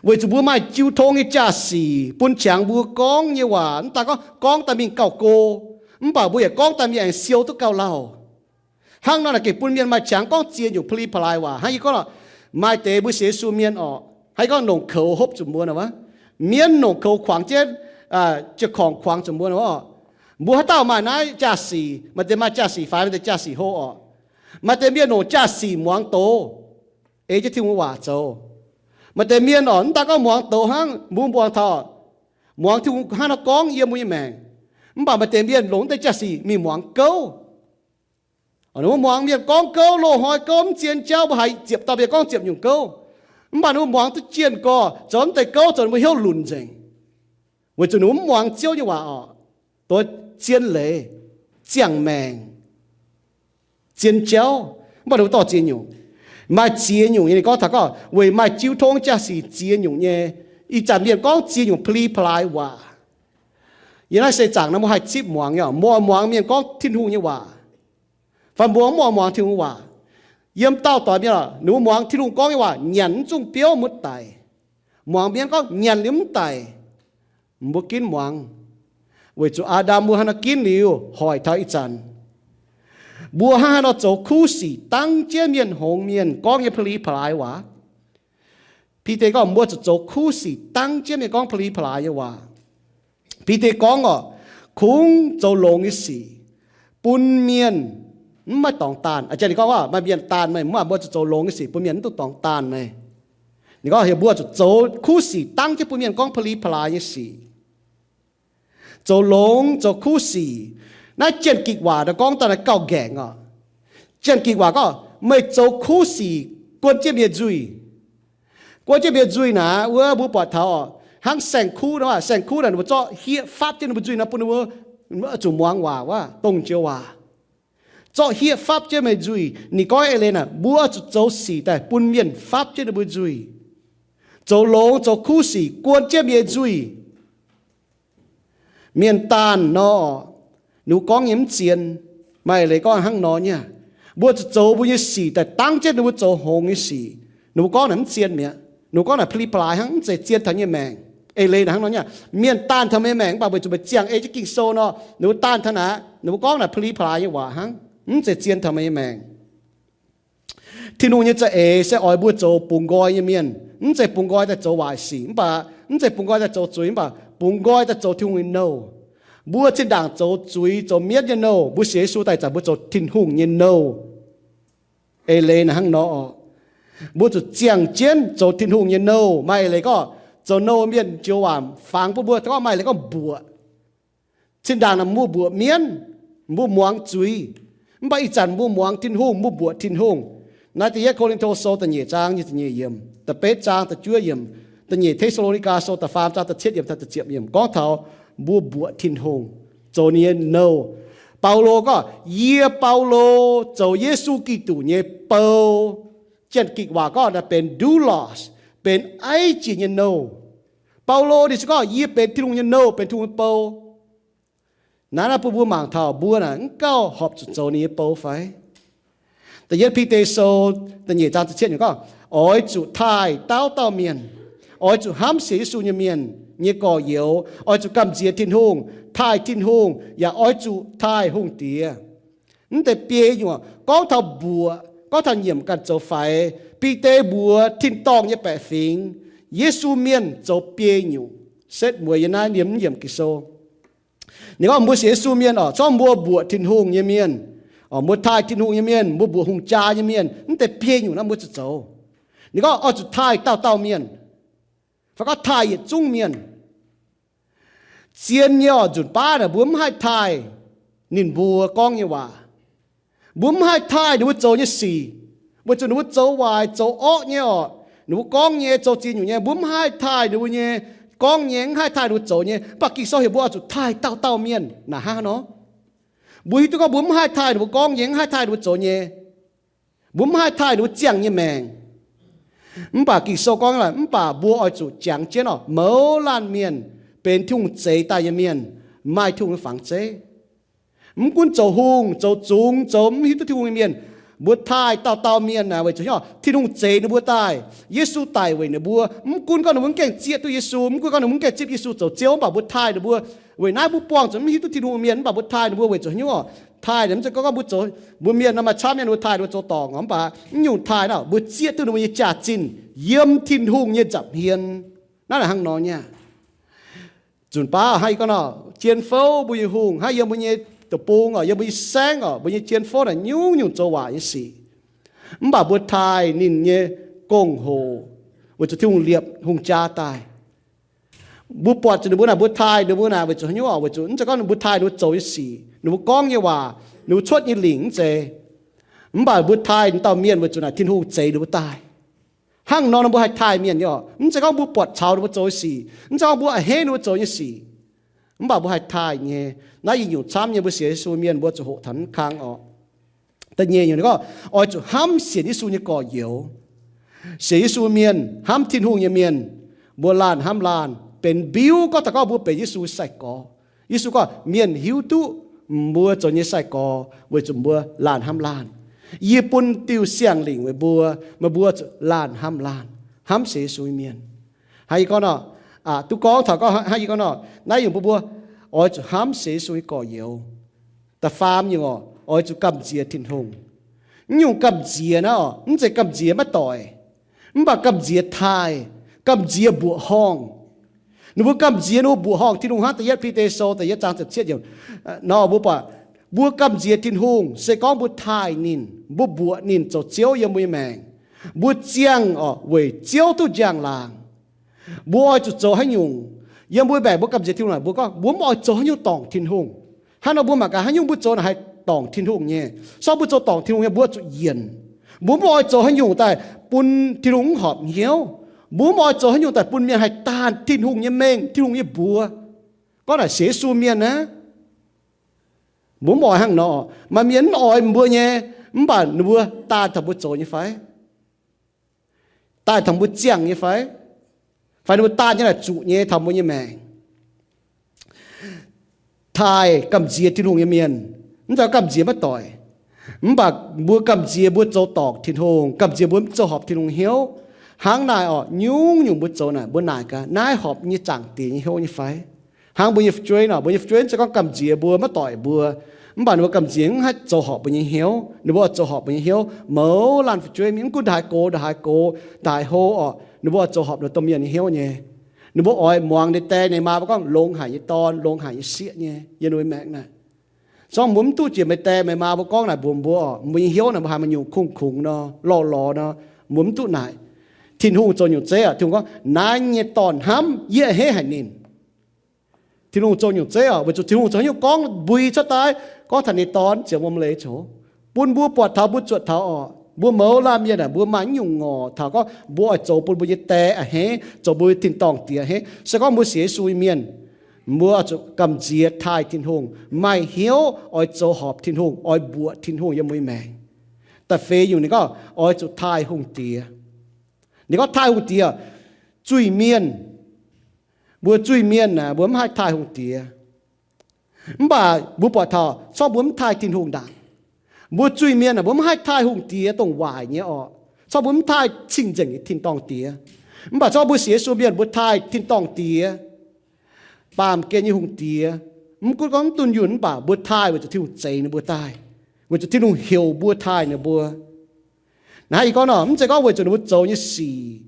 weic zuqc mbuo maaih jiu tong nyei jaa-sic bun qangx mbuo gorngv nyei waac. Mv daaih gorngv gorngv daaih mingh gauh go, mv baac mbuo yaac gorngv daaih mingh aengx siou duqv gauh lauh. Hnangv nor naaic gengh bun mienh maaih qangx gorngv ziex nyungc pa'li pa'laaix waac. Hnangv yie gorngv lorqc, maaih deix mbuo sienx Yesu mienh orqc, hnangv yie gorngv longc koux hopv zuqc mbuo nor, mienh longc koux kuangx jienv, jiez korngc kuangx zuqc mbuo nor, mbuo haaix dauh maaih naaiv jaa-sic, maaih deix maaih jaa-sic faix, maaih deix jaa-sic hlo orqc. Maaih deix mienh longc jaa-sic muangx doz. ei jienv Tin-Hungh nyei waac zoux. Maaih deix mienh oc, mv daaih gorngv muangx douz hnangv, mbuo muangx taux, muangx Tin-Hungh hnangv nor gorngv yiem mbuo nyei maengc. Mv baac maaih deix mienh longc deix jaa-sic mingh muangx gouv. Ninh mbuo muangx mienh gorngv gouv, loz-hnoi gouv, mv zien jauv, mbuo haiz ziepc dauh mienh gorngv ziepc nyungc gouv. Mv baac ninh mbuo muangx duqv jienh gorx, zoux mv deix gouv zoux ninh mbuo hnyouv lunc nzengc, weic zuqc ninh mbuo mv muangx Ziouv nyei waac oc. Doz zien leiz, ziangh maengc, zien jauv, mv baac ninh mbuo dorh ziex nyungc. Maaih ziex nyungc nyei, ninh gorngv taux gorngv weic maaih jiu tong jaa-sic ziex nyungc nyei. Ih zanc mienh gorngv ziex nyungc pa'li pa'laaix waac. Yiem naaiv seix zaangc naaiv mbuo haih zipv muangx nyei, mbuo oix muangx mienh gorngv Tin-Hungh nyei waac, fai mbuo mv oix muangx Tin-Hungh waac. Yiem daauh doic mienh oc, ninh mbuo muangx Tin-Hungh gorngv nyei waac nyanc mv zungh biouv mv daic. Muangx mienh gorngv nyanc liuz mv daic, mbuo ginv muangx, weic zuqc Aa^ndam mbuo hnangv nor ginv liuz hoic taux ih zanc. Mbuo hnangv haaix nor zoux kuv sic dangv jienv mienh hngongx mienh gorngv nyei pa'li pa'laaix waac? Bide gorngv mbuo zuqc zoux kuv sic dangv jienv mienh gorngv pa'li pa'laaix nyei waac. Bide gorngv oc, kungx zoux longx nyei sic bun mienh mv maaih dorngx daanh. Aa, ninh gorngv waac maaih mienh daanh meih, mv baac mbuo zuqc zoux longx nyei sic bun mienh mv duqv dorngx daanh meih. Ninh gorngv heuc mbuo zuqc zoux kuv sic dangv jienv bun mienh gorngv pa'li pa'laaix nyei sic. Zoux longx, zoux kuv sic. Naaiv Janx-Gikc waac naaiv gorngv daaih naaiv gauh nqaengc oc. Janx-Gikc waac gorngv meih zoux kuv sic guon jienv mienh nzuih. Guon jienv mienh nzuih naaic wuov mbuo buatc taux oc, hnangv saeng-kuv nor, saeng-kuv naaic ninh mbuo zorqv hieqv fapv jienv ninh mbuo nzuih nor bun ninh mbuo zuqc muangx waac wuov, dongh joux waac. Zorqv hieqv fapv jienv meih nzuih. Ninh gorngv eix leiz naaic, mbuo zuqc zoux sic daaih bun mienh fapv jienv ninh mbuo nzuih. Zoux longx zoux kuv sic guon jienv mienh nzuih. Mienh daanh nor, ninh mbuo gorngv nyei mv zien. Maaih eix leiz gorngv hnangv nor nyei. Mbuo zuqc zoux mbuo nyei sic daaih dangv jienv ninh mbuo zoux hngongx nyei sic. Ninh mbuo gorngv naaic mv zien mi'aqv. Ninh mbuo gorngv naaic pa'li pa'laaix hnangv, mv zeiz zien taux nyei maengc. Eix leiz naaic hnangv nor nyei. Mienh daanh taux meih maengc, mv baac weic zuqc meih ziangh ei jienv Ging-Sou nor, ninh mbuo daanh taux naaic, ninh mbuo gorngv naaic pa'li pa'laaix nyei waac hnangv, mv zeiz zien taux meih nyei maengc. Tin-Hungh nyei za'eix se oix mbuo zoux bungx nqoi nyei mienh, mv zeiz bungx nqoi daaih zoux waaic sic, mv baac mv zeiz bungx nqoi daaih zoux zuiz, mv baac bungx nqoi daaih zoux Tin-Hungh nyei nouh. Mbuo zinh ndaangc zoux zuiz, zoux mienv nyei nouh, mbuo sienx Yesu daaih zanc mbuo zoux Tin-Hungh nyei nouh. Eix leiz naaic hnangv nor oc. Mbuo zuqc ziangh jienv zoux Tin-Hungh nyei nouh. Maaih eix leiz gorngv zoux nouh mienh joux waac fangx bun mbuo gorngv maaih eix leiz gorngv mbuoqc. Zinh ndaangc naaic mbuo mbuoqc mienv, mbuo muangx zuiz. Mv baac ih zanc mbuo muangx Tin-Hungh, mbuo mbuoqc Tin-Hungh. Naaiv da'yietv Ko^lin^to Sou da'nyeic zaang nyic ziepc nyeic yiemc, da'betv zaang da'juov yiemc, da'nyeic Te^saa^lo^ni^gaa Sou da'faam zaang da'cietv yiemc taux da'ziepc yiemc gorngv taux mbuo mbuoqc Tin-Hungh, zoux ninh nyei nouh. Baulo gorngv, yie Baulo zoux Yesu Giduc nyei bou. Janx-Gikc waac gorngv naaic benx doulos, benx aiv jiex nyei nouh. Baulo ninh se gorngv yie benx Tin-Hungh nyei nouh, benx Tin-Hungh nyei bou. Naaiv naaiv bun mbuo mangc taux mbuo naaic mv gauh horpc zuqc zoux ninh nyei bou fai? Da'yietv Bide Sou da'nyeic zaang da'cietv yiemc gorngv, oix zuqc taaih dauh dauh mienh, oix zuqc hnamv sienx Yesu nyei mienh nyei gorx-youz, oix zuqc gamh nziex Tin-Hungh, taaih Tin-Hungh, yaac oix zuqc taaih hungh diex. Mv deix biei nyungc gorngv taux mbuoqc, gorngv taux nyiemc ganh zoux faix. Bide mbuox tin-dorngh nyei baeqc fingx, Yesu mienh zoux biei nyungc. Setv mueiz yiem naaiv yiem mv yiemc Ging-Sou. Ninh gorngv mbuo sienx Yesu mienh oc, zorngv mbuo mbuoqc Tin-Hungh nyei mienh, mbuo taaih Tin-Hungh nyei mienh, mbuo mbuoqc hungh jaa nyei mienh, mv deix biei nyungc naaiv mbuo zuqc zoux. Ninh gorngv oix zuqc taaih dauh dauh mienh, fai gorngv taaih yietc zungv mienh. Zien nyei oc, nzunc baav naaic mbuo mv haih taaih ninh mbuo gorngv nyei waac. Mbuo mv haih taaih ninh mbuo zoux nyei sic, weic zuqc ninh mbuo zoux waaic zoux orqv nyei oc. Ninh mbuo gorngv nyei zoux ziex nyungc nyei, mbuo mv haih taaih ninh mbuo nyei gorngv nyei, mv haih taaih ninh mbuo zoux nyei. Mv baac Ging-Sou heuc mbuo oix zuqc taaih dauh dauh mienh naaic hnangv nor. Mbuo hiuv duqv gorngv mbuo mv haih taaih ninh mbuo gorngv nyei, mv haih taaih ninh mbuo zoux nyei. Mbuo mv haih taaih ninh mbuo ziangh nyei maengc. Mv baac Ging-Sou gorngv, mv baac mbuo oix zuqc jangx jienv oc, mouz laanh mienh benx Tin-Hungh zeix daaih nyei mienh, maaih Tin-Hungh nyei fangx zeiv. Mv gunv zoux hungh, zoux zungx, zoux mv hiuv duqv Tin-Hungh nyei mienh, mbuo taaih dauh dauh mienh naaic weic zuqc Tin-Hungh zeix ninh mbuo daaih. Yesu daic weic ninh mbuo. Mv gunv gorngv ninh mbuo mv gaengh zieqv duqv Yesu, mv gunv gorngv ninh mbuo mv gaengh zipv Yesu zoux Ziouv, mv baac mbuo taaih ninh mbuo. Weic naaiv mbuo buangh zuqc mv hiuv duqv Tin-Hungh mienh, mv baac mbuo taaih ninh mbuo weic zuqc hnyouv oc. Taaih ninh mv zeiz gorngv mbuo zoux, mbuo mienh nor maaih camv mienh mbuo taaih ninh mbuo zoux dorngc oc, mv baac mv nyungc taaih naaic mbuo zieqv duqv ninh mbuo nyei jaax-zinh yiem Tin-Hungh nyei nza'hmien. Naaiv naaic hnangv nor nyei. Nzunc baav hnangv yie gorngv nor, jien fouv mbuo nyei hungh hnangv yiem mbuo nyei deic-bung oc, yiem mbuo nyei saengv oc, mbuo nyei jien fouv naaic nyungc-nyungc zoux waaic nyei sic. Mv baac mbuo taaih ninh nyei gong-hoc, weic zuqc Tin-Hungh liepc hungh jaa daaih. Mbuo buatc zuqc ninh mbuo naaic, mbuo taaih ninh mbuo naaic weic zuqc haaix nyungc oc? Weic zuqc mv zeiz gorngv ninh mbuo taaih ninh mbuo zoux nyei sic, ninh mbuo gorngv nyei waac, ninh mbuo cuotv nyei lingc mv zeiz. Mv baac mbuo taaih dauh mienh weic zuqc naaic Tin-Hungh zeix ninh mbuo daaih. Hnangv nor nor mbuo haih taaih mienh nyei oc. Mv zeiz gorngv mbuo buatc caux ninh mbuo zoux nyei sic, mv zeiz gorngv mbuo a'hneiv ninh mbuo zoux nyei sic, mv baac mbuo haih taaih nyei. Naaiv yietc nyungc camv nyei, mbuo sienx Yesu mienh mbuo zuqc hoqc taux naaiv kang oc. Da'nyeic nyungc ninh gorngv oix zuqc hnamv sienx Yesu nyei gorx-youz. Sienx Yesu mienh, hnamv Tin-Hungh nyei mienh, mbuo laanh hnamv laanh, benx mbiuv gorngv taux gorngv mbuo benx Yesu sai-gorx. Yesu gorngv mienh hiuv duqv mbuo zoux nyei sai-gorx weic zuqc mbuo laanh hnamv laanh. Yie bun diuh siang-lingc weic mbuo, meih mbuo zuqc laanh hnamv laanh, hnamv sienx Yesu nyei mienh. Hnangv yie gorngv nor, duqv gorngv taux gorngv hnangv yie gorngv nor, naaiv nyungc mbuo, mbuo oix zuqc hnamv sienx Yesu nyei gorx-youz. Da'faam nyungc oc, oix zuqc gamh nziex Tin-Hungh. Naaiv nyungc gamh nziex naaiv oc, mv zeiz gamh nziex maiv doic, mv baac gamh nziex taaih, gamh nziex mbuoqc horngh. Ninh mbuo gamh nziex ninh mbuo mbuoqc horngh Tin-Hungh hnangv. Da'yietv Bide Sou da'yietv zaang ziepc cietv yiemc nor mbuo buatc, mbuo gamh nziex Tin-Hungh se gorngv mbuo taaih ninh, mbuo mbuoqc ninh zoux Ziouv yiem mbuo nyei maengc. Mbuo ziangh oc weic Ziouv duqv njang-laangc. Mbuo oix zuqc zoux haaix nyungc? Yiem mbuo maengc mbuo gamh nziex Tin-Hungh naaic, mbuo gorngv mbuo mv oix zoux haaix nyungc dorngc Tin-Hungh. Hnangv nor mbuo mangc gaax haaix nyungc mbuo zoux naaic haih dorngc Tin-Hungh nyei. Se gorngv mbuo zoux dorngc Tin-Hungh nyei, mbuo zuqc yienc. Mbuo mv oix zoux haaix nyungc daaih bun Tin-Hungh mv horpc hnyouv. Mbuo mv oix zoux haaix nyungc daaih bun mienh haih daanh Tin-Hungh nyei mengh, Tin-Hungh nyei mbuox. Gorngv naaic sienx Yesu mienh naaiv, mbuo mv oix hnangv nor. Maaih mienh mv oix mbuo nyei, mv baac ninh mbuo daanh taux mbuo zoux nyei fai? Daanh taux mbuo ziangh nyei fai? Fai ninh mbuo daanh nyei naaic zuqc nyei taux mbuo nyei maengc? Taaih gamh nziex Tin-Hungh nyei mienh, mv zeiz gamh nziex maiv doic, mv baac mbuo gamh nziex mbuo zoux dorngc Tin-Hungh, gamh nziex mbuo mv zoux horpc Tin-Hungh hnyouv. Hnangv naaic oc, nyungc-nyungc mbuo zoux naaic, mbuo naaic gaax, naaiv horpc nyei Zaangc Diex nyei hnyouv nyei fai? Hnangv mbuo nyei fu'jueiv nor, mbuo nyei fu'jueiv mv zeiz gorngv gamh nziex mbuo maiv doic mbuo, mv baac ninh mbuo gamh nziex mv haih zoux horpc mbuo nyei hnyouv. Ninh mbuo oix zoux horpc mbuo nyei hnyouv. Mouz laanh fu'jueiv mingh, mv gunv ndaaih haaix gox ndaaih haaix gox, ndaaih haaix hlo oc, ninh mbuo oix zoux horpc ninh domh mienh nyei hnyouv nyei. Ninh mbuo oix muangx ninh die ninh maa mbuo gorngv longx haic nyei dorn, longx haic nyei sieqv nyei yiem ninh mbuo maengc naaic. Se gorngv mbuo mv duqv jiex meih die meih maa mbuo gorngv naaic mbuox mbuo oc, mbuo nyei hnyouv naaic mbuo haaix maaih nyungc kungx-kungx nor, lorh lorz nor, mbuo mv duqv naaic. Tin-Hungh zoux nyungc zeiv oc, Tin-Hungh gorngv, naaiv nyei dorn hnamv, yie a'hneiv haic ninh. Tin-Hungh zoux nyungc zeiv oc, weic zuqc Tin-Hungh zoux haaix nyungc gorngv mbui cuotv daaih, gorngv taux ninh nyei dorn ziouc wuom leiz coux, bun mbuo buatc taux mbuo zuotc taux oc. Mbuo mouz laanh mienh aah, mbuo maaih nyungc ngorc taux gorngv mbuo oix zoux bun mbuo nyei die a'hneiv, zoux mbuo tin-dorngh diex a'hneiv. Se gorngv mbuo sienx Yesu nyei mienh, mbuo oix zuqc gamh nziex taaih Tin-Hungh, maaih hnyouv oix zoux horpc Tin-Hungh, oix mbuoqc Tin-Hungh yiem mbuo nyei maengc. Da'feix nyungc ninh gorngv oix zuqc taaih hungh diex. Ninh gorngv taaih hungh diex, zuiz-mienh. Mbuo zuiz-mienh aah, mbuo mv haih taaih hungh diex. Mv baac mbuo buatc taux, se gorngv mbuo mv taaih Tin-Hungh ndaangc, mbuo zuiz-mienh aah, mbuo mv haih taaih hungh diex dongh waaic nyei orqc. Se gorngv mbuo mv taaih cing-nzengc nyei tin-dorngh diex. Mv baac se gorngv mbuo sienx Yesu mienh, mbuo taaih tin-dorngh diex, baamh gen nyei hungh diex, mv gunv gorngv mv dunh yunh mv baac mbuo taaih weic zuqc Tin-Hungh zeix ninh mbuo daaih, weic zuqc Tin-Hungh heuc mbuo taaih ninh mbuo. Naaiv ih gorngv nor, mv zeiz gorngv weic zuqc ninh mbuo zoux nyei sic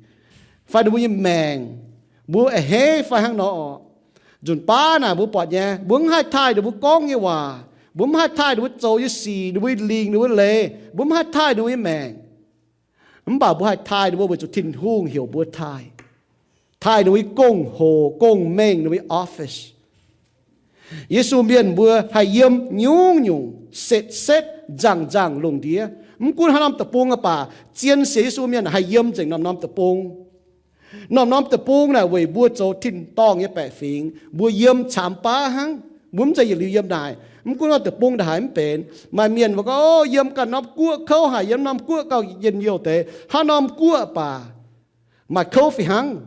fai ninh mbuo nyei maengc, mbuo a'hneiv fai hnangv nor orqc. Nzunc baav naaic mbuo buatc nyei, mbuo mv haih taaih ninh mbuo gorngv nyei waac, mbuo mv haih taaih ninh mbuo zoux nyei sic, ninh mbuo nyei lingc, ninh mbuo nyei leiz, mbuo mv haih taaih ninh mbuo nyei maengc. Mv baac mbuo haih taaih ninh mbuo weic zuqc Tin-Hungh heuc mbuo taaih, taaih ninh mbuo nyei gong-hoc, gong-mengh, ninh mbuo nyei office. Yesu mienh mbuo haih yiem nyungc-nyungc, setv-setv, nzangc-nzangc lungh ndiev. Mv gunv haaix norm deic-bung aqv baac, zien sienx Yesu mienh haih yiem nzengc norm-norm deic-bung. Norm-norm deic-bung naaic weic mbuo zoux tin-dorngh nyei baeqc fingx, mbuo yiem camx baav hnangv. Mbuo mv zeiz yietc liuz yiem naaic. Mv gunv norm deic-bung ndaaih haaix mv benx, maaih mienh mbuo gorngv, o, yiem ganh norm guoqv kouv haic, yiem norm guoqv gauh njien-youh deix. Haaix norm guoqv baac maaih kouv fih hnangv,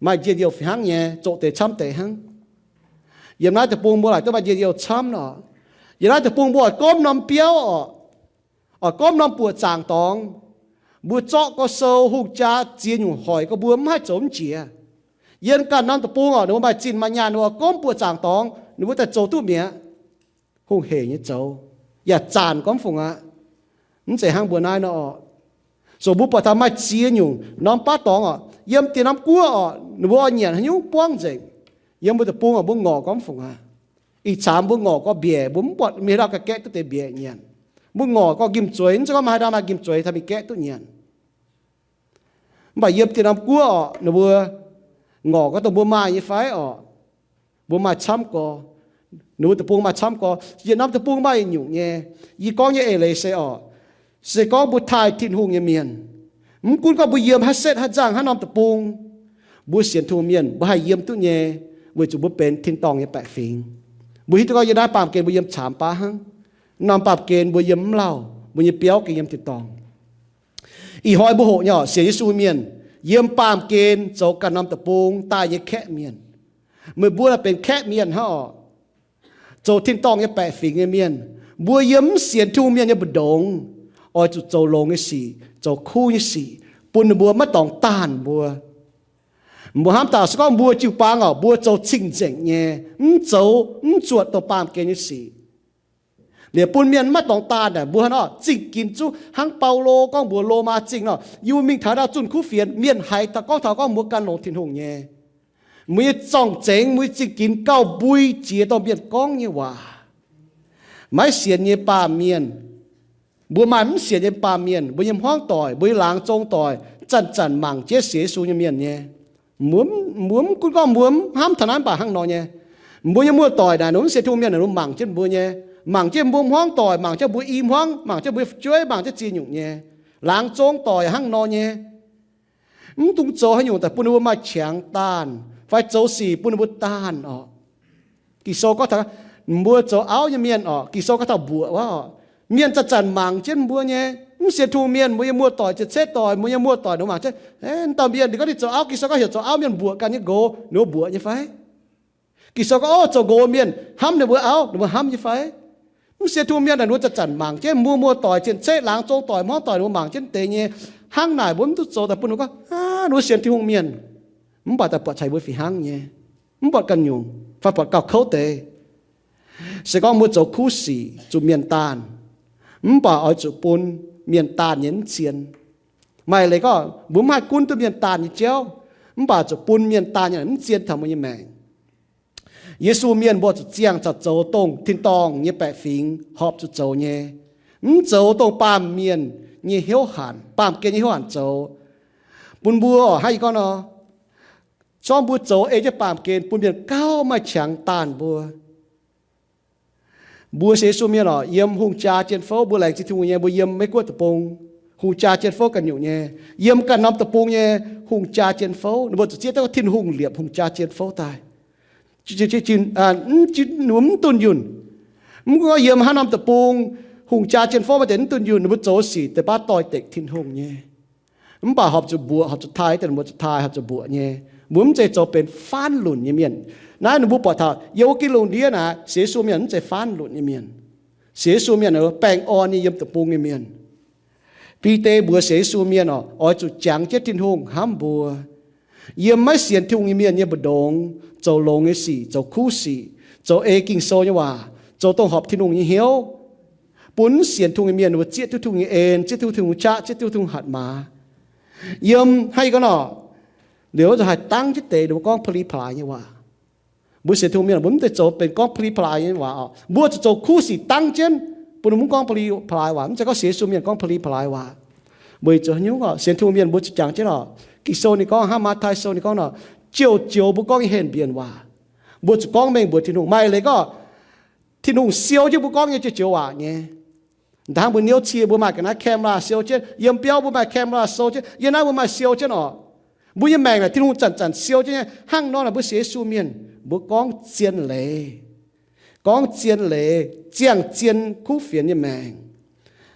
maaih njien-youh fih hnangv nyei, zoqc deix camv deix hnangv. Yiem naaiv deic-bung mbuo laaic duqv maaih njien-youh camv oc. Yiem naaiv deic-bung mbuo oix gomv norm biauv oc, oix gomv norm buoqc zaangc dorngx. Mbuo zorqv gorx-sou hungh jaa ziex nyungc hoic gorx, mbuo mv haih zoux mv jiex. Yiem ganh norm deic-bung oc, ninh mbuo maaih zinh maaih nyaanh, ninh mbuo oix gomv buoqc zaangc dorngx, ninh mbuo daaih zoux duqv mi'aqv. Hungh heic nyei zoux, yaac zanc gormx fungc aqv. Mv zeiz hnangv mbuo naaiv nor oc. So mbuo buatc taux maaih ziex nyungc norm baav dorngx oc, yiem diex norm guoqv oc, ninh mbuo oix nyanc haaix nyungc buangv nzengc. Yiem mbuo deic-bung oc, mbuo ngorc gormx fungc aqv. Ih zanc mbuo ngorc gorx mbiaec, mbuo mv buatc mingh haaix dauh ga'gaeqv duqv deix mbiaec nyanc. Mbuo ngorc gorx njimv-zueiz, mv zeiz gorngv maaih haaix dauh maaih njimv-zueiz taux mingh gaeqv duqv nyanc. Mv baac yiem dieh norm guoqv orqc, ninh mbuo ngorc gorngv dongh mbuo maaih nyei fai orqc? Mbuo maaih camv gorx. Ninh mbuo deic-bung maaih camv gorx. Yietc norm deic-bung maaih yietc nyungc nyei. Yie gorngv nyei eix leiz se orqc, se gorngv mbuo taaih Tin-Hungh nyei mienh, mv gunv gorngv mbuo yiem haaix setv haaix nzangh haaix norm deic-bung, mbuo sienx Tin-Hungh mienh mbuo haih yiem duqv nyei, weic zuqc mbuo benx tin-dorngh nyei baeqc fingx. Mbuo hiuv duqv gorngv yiem naaiv baamh gen mbuo yiem caamx baav hnangv. Norm baamh gen mbuo yiem mv lauh, mbuo nyei biauv gengh yiem tin-dorngh. Ih hnoi mbuo hoqc nyei orqc, sienx Yesu mienh yiem baamh gen zoux ganh norm deic-bung daaih nyei kaeqv mienh. Meih mbuo naaic benx kaeqv mienh hnangv orqc, zoux tin-dorngh nyei baeqc fingx nyei mienh. Mbuo yiem mv sienx Tin-Hungh mienh nyei mbu'ndongx oix zuqc zoux longx nyei sic, zoux kuv nyei sic, bun ninh mbuo maiv dorngx daanh mbuo. Mbuo hnamv daaih se gorngv mbuo jiu-baang orqc, mbuo zoux cing-nzengc nyei, mv zoux mv zuotc dongh baamh gen nyei sic, liuz bun mienh maiv dorngx daanh naaic, mbuo hnangv nor zingh ginx zuqv hnangv Baulo gorngv mbuox Lomaa Zingh nor, yie mbuo mingh taux ndau zunh kuv fienx, mienh haiz taux gorngv taux gorngv mbuo gan longx Tin-Hungh nyei. Mbuo nyei zorng-zengx, mbuo nyei zingh ginx gauh mbui jiex dongh mienh gorngv nyei waac. Maiv sienx nyei baamh mienh, mbuo maaih mv sienx nyei baamh mienh, mbuo nyei hmuangv doic, mbuo nyei laangz zong doic, zanc-zanc mangc jienv sienx Yesu nyei mienh nyei. Mbuo, mbuo mv gunv gorngv mbuo mv hnamv taux naaiv, mv baac hnangv nor nyei. Mbuo nyei muoz-doic naaic, ninh mv sienx Tin-Hungh mienh naaic, ninh mangc jienv mbuo nyei, mangc jienv mbuo hmuangv doic, mangc jienv mbuo i hmuangv, mangc jienv mbuo fu'jueiv, mangc jienv ziex nyungc nyei. Laangz zong doic hnangv nor nyei. Mv dungx zoux haaix nyungc daaih bun ninh mbuo maaih qangx daanh, fai zoux sic bun ninh mbuo daanh orqc. Ging-Sou gorngv taux mbuo zoux auv nyei mienh orqc, Ging-Sou gorngv taux mbuoqc wuov orqc. Mienh zanc-zanc mangc jienv mbuo nyei, mv sienx Tin-Hungh mienh, mbuo nyei muoz-doic, ziex ceqv doic, mbuo nyei muoz-doic, ninh mbuo mangc jienv, eh, dauh mienh ninh gorngv ninh zoux auv, Ging-Sou gorngv heuc zoux auv mienh mbuoqc ganh nyei nqox, ninh mbuo mbuoqc nyei fai? Ging-Sou gorngv, ov, zoux nqox mienh hnamv ninh mbuo auv, ninh mbuo hnamv nyei fai? Mv sienx Tin-Hungh mienh naaic, ninh mbuo zanc-zanc mangc jienv mbuo muoz-doic, ziex ceqv, laangz zong doic, hmuangv doic, ninh mbuo mangc jienv deix nyei. Hnangv naaic mbuo mv duqv zoux daaih bun ninh mbuo gorngv, aav, ninh mbuo sienx Tin-Hungh mienh, mv baac daaih buatc caux mbuo fih hnangv nyei, mv buatc ganh nyungc, fai buatc gauh kouv deix. Se gorngv mbuo zoux kuv sic zuqc mienh daanh, mv baac oix zuqc bun mienh daanh nyei mv zien. Maaih leiz gorngv mbuo mv haih gunv duqv mienh daanh nyei jauv, mv baac zuqc bun mienh daanh nyei mv zien taux mbuo nyei maengc. Yesu mienh mbuo zuqc ziangh caux zoux dongh tin-dorngh nyei baeqc fingx horpc zuqc zoux nyei, mv zoux dongh baamh mienh nyei hnyouv hanc, baamh gen nyei hnyouv hanc zoux. Bun mbuo hnangv yie gorngv nor, zorngv mbuo zoux ei jienv baamh gen bun mienh gauh maaih qangx daanh mbuo. Mbuo sienx Yesu mienh orqc, yiem hungh jaa jien fouv, mbuo laengz zingh Tin-Hungh nyei, mbuo yiem Meiv Guoqv deic-bung, hungh jaa jien fouv ganh nyungc nyei, yiem ganh norm deic-bung nyei hungh jaa jien fouv, ninh mbuo zuqc zieqv duqv Tin-Hungh liepc hungh jaa jien fouv daaih. Mv, mv dunh yunh. Mv gunv gorngv yiem haaix norm deic-bung, hungh jaa jien fouv maaih deix mv dunh yunh, ninh mbuo zoux sic deix baav doix-dekc Tin-Hungh nyei. Mv baac horpc zuqc mbuoqc, horpc zuqc taaih, deix mbuo zuqc taaih, horpc zuqc mbuoqc nyei. Mbuo mv zeiz zoux benx faanv lunc nyei mienh. Naaiv ninh mbuo buatc taux yiem wuov Giduc ndiev naaic, sienx Yesu mienh mv zeiz faanv lunc nyei mienh. Sienx Yesu mienh baengh orn nyei, yiem deic-bung nyei mienh. Bide mbuox sienx Yesu mienh orqc, oix zuqc jangx jienv Tin-Hungh hnamv mbuo. Yiem maiv sienx Tin-Hungh nyei mienh nyei mbu'ndongx zoux longx nyei sic, zoux kuv sic, zoux ei Ging-Sou nyei waac, zoux dongh horpc Tin-Hungh nyei hnyouv, bun mv sienx Tin-Hungh nyei mienh ninh mbuo zieqv duqv Tin-Hungh nyei en, zieqv duqv Tin-Hungh qaqv, zieqv duqv Tin-Hungh hatc maaz. Yiem hnangv yie gorngv nor, liuz zuqc haih dangv jienv deix ninh mbuo gorngv pa'li pa'laaix nyei waac. Mbuo sienx Tin-Hungh mienh mbuo mv zeiz zoux benx gorngv pa'li pa'laaix nyei waac orqc. Mbuo zuqc zoux kuv sic dangv jienv bun ninh mbuo mv gorngv pa'li pa'laaix waac. Mv zeiz gorngv sienx Yesu mienh gorngv pa'li pa'laaix waac. Weic zuqc haaix nyungc orqc? Sienx Tin-Hungh mienh mbuo zuqc jangx jienv orqc. Ging-Sou ninh gorngv hnangv, Matv^tai Sou ninh gorngv nor, ziouc joux mbuo gorngv nyei henh mbienc waac. Mbuo zuqc gorngv mengh mbuox Tin-Hungh. Maaih leiz gorngv Tin-Hungh siou jienv mbuo gorngv nyei joux-joux waac nyei. Dangh mbuo niouv cie mbuo maaih ga'naaiv camera siou jienv, yiem biauv mbuo maaih camera siou jienv, yiem naaiv mbuo maaih siou jienv orqc. Mbuo nyei maengc naaic Tin-Hungh zanc-zanc siou jienv nyei. Hnangv nor naaic mbuo sienx Yesu mienh, mbuo gorngv zien leiz, gorngv zien leiz, ziangh zien kuv fienx nyei maengc.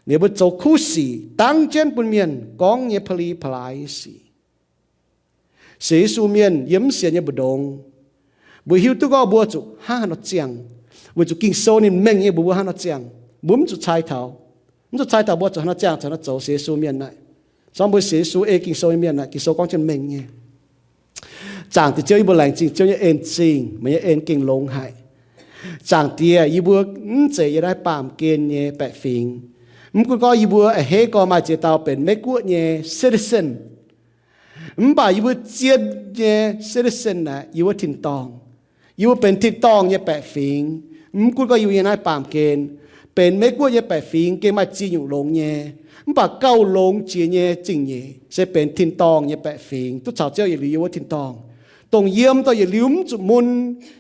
Liuz mbuo zoux kuv sic dangv jienv bun mienh gorngv nyei pa'li pa'laaix nyei sic. Sienx Yesu mienh yiem mv sienx nyei mbu'ndongx, mbuo hiuv duqv gorngv mbuo zuqc hnangv haaix nor ziangh, weic zuqc Ging-Sou ninh mengh nyei mbuox mbuo hnangv haaix nor ziangh. Mbuo mv zuqc cai taux, mv zuqc cai taux mbuo zuqc hnangv haaix nor ziangh, zuqc hnangv haaix nor zoux. Sienx Yesu mienh naaic, caux mbuo sienx Yesu, ei Ging-Sou nyei mienh naaic, Ging-Sou gorngv jienv mengh nyei. Zaangc Diex Ziouv, yie mbuo laengz zingh Ziouv nyei en zingh, meih nyei en gengh longx haic. Zaangc Diex, yie mbuo mv zeiz yiem naaiv baamh gen nyei baeqc fingx. Mv gunv gorngv yie mbuo a'hneiv gorngv maaih ziex dauh benx Meiv Guoqv nyei citizen, mv baac yie mbuo zien nyei citizen naaic, yie mbuo tin-dorngh. Yie mbuo benx tin-dorngh nyei baeqc fingx. Mv gunv gorngv yie mbuo yiem naaiv baamh gen, Benx Meiv Guoqv nyei baeqc fingx gengh maaih ziex nyungc longx nyei, mv baac gauh longx jiex nyei zingh nyeic se benx tin-dorngh nyei baeqc fingx, duqv caux Ziouv yietc liuz yiem wuov tin-dorngh, dongh yiem dorh yietc liuz mv zuqc mun,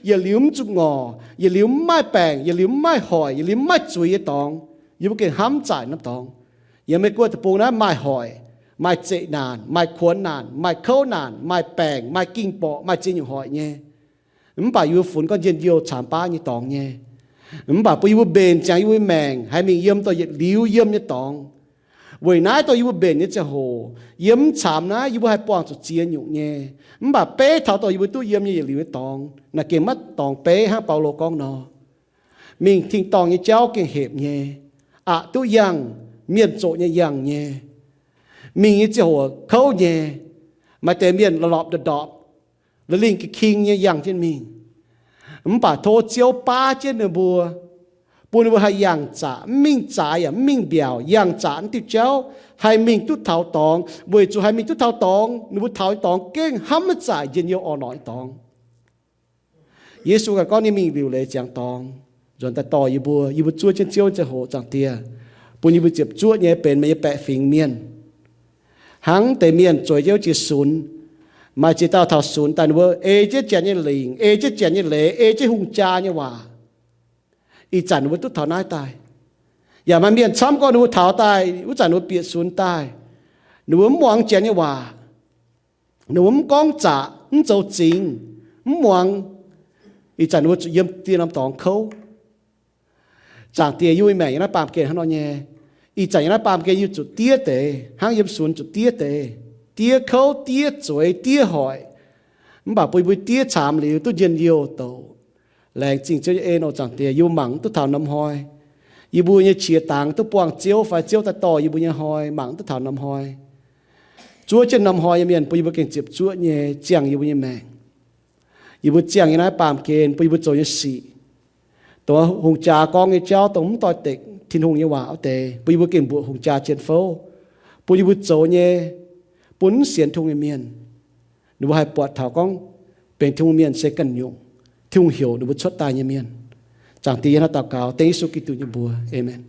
yietc liuz mv zuqc ngorc, yietc liuz mv maaih baengc, yietc liuz mv maaih hoic, yietc liuz mv maaih zuiz nyei dorngx. Yie mbuo gengh hnamv zaaic norm dorngx. Yiem Meiv Guoqv deic-bung naaiv maaih hoic, maaih zeqc naanc, maaih kuonx naanc, maaih kouv naanc, maaih baengc, maaih ging borqc, maaih ziex nyungc hoic nyei. Mv baac yie mbuo funx gorngv njien-youh caamx baav nyei dorngx nyei. Mv baac bun yie mbuo mbenc ziangx yie mbuo maengc haih mingh yiem dorh yietc liuz yiem nyei dorngx. Weic naaiv dongh yie mbuo mbenc nyei ziangh hoc, yiem mv caamx naaiv yie mbuo haih buangh zuqc ziex nyungc nyei. Mv baac beiv taux dongh yie mbuo duqv yiem nyei yietc liuz nyei dorngx, naaic gengh maiv dorngx beiv hnangv Baulo gorngv nor. Mingh tin-dorngh nyei jauv gengh hepc nyei, aqc duqv yangh, mienh zoqc nyei yangh nyei. Mingh nyei ziangh hoc kouv nyei, maaih deix mienh lorpc ndorpc, la'lingh ga'king nyei yangh jienv mingh. Mv baac tov Ziouv baav jienv ninh mbuo, bun ninh mbuo haih yangh zaqc, mv mingh zaaix yaac mv mingh mbiaauc, yangh zaqc mv diuh jauv, haih mingh duqv taux dorngx, weic zuqc haih mingh duqv taux dorngx, ninh mbuo taux nyei dorngx gengh hnamv maiv zaaic njien-youh orn-lorqc nyei dorngx. Yesu ganh gorngv ninh mingh liuc leiz ziangx dorngx, nzuonx daaih dorh yie mbuo. Yie mbuo zuov jienv Ziouv nyei ziangh hoc, Zaangc Diex, bun yie mbuo ziepc zuoqv nyei benx meih nyei baeqc fingx mienh. Hnangv deix mienh zueiz jienv wuov jiex sunx, maaih ziex dauh taux sunx daaih ninh mbuo ei jienv janx nyei lingc, ei jienv janx nyei leiz, ei jienv hungh jaa nyei waac. Ih zanc ninh mbuo duqv taux naaiv daaih. Yaac maaih mienh camv gorngv ninh mbuo taux daaih wuov zanc ninh mbuo bieqc sunx daaih, ninh mbuo mv muangx janx nyei waac. Ninh mbuo mv gorngv zaqc, mv zoux zingx, mv muangx. Ih zanc ninh mbuo zuqc yiem dieh norm dorngx kouv. Zaangc Diex, yie mbuo maengc yiem naaiv baamh gen hnangv nor nyei. Ih zanc yiem naaiv baamh gen yie zuqc diev deix, hnangv yiem sunx zuqc diev deix, diev kouv, diev zueiz, diev hoic. Mv baac bun yie mbuo diev caamx liuz duqv njien-youh douc. Laengz zingh Ziouv nyei en oc. Zaangc Diex, yie mbuo mangc mv duqv taux norm hnoi. Yie mbuo nyei qiex dangx duqv buangh Ziouv fai Ziouv daaih dorh yie mbuo nyei hnoi, mangc mv duqv taux norm hnoi. Zuov jienv norm hnoi nyei mienh bun yie mbuo gengh ziepc zuoqv nyei ziangh yie mbuo nyei maengc. Yie mbuo ziangh yiem naaiv baamh gen bun yie mbuo zoux nyei sic, dongh hungh jaa gorngv nyei jauv dongh mv doix-dekc Tin-Hungh nyei waac wuov deix, bun yie mbuo gengh mbuoqc hungh jaa jien fouv, bun yie mbuo zoux nyei, bun mv sienx Tin-Hungh nyei mienh, ninh mbuo haih buatc taux gorngv benx Tin-Hungh mienh se ganh nyungc, Tin-Hungh heuc ninh mbuo cuotv daaih nyei mienh. Zaangc Diex, yie hnangv daux gaux dengv Yesu Giduc nyei mbuox, aamen.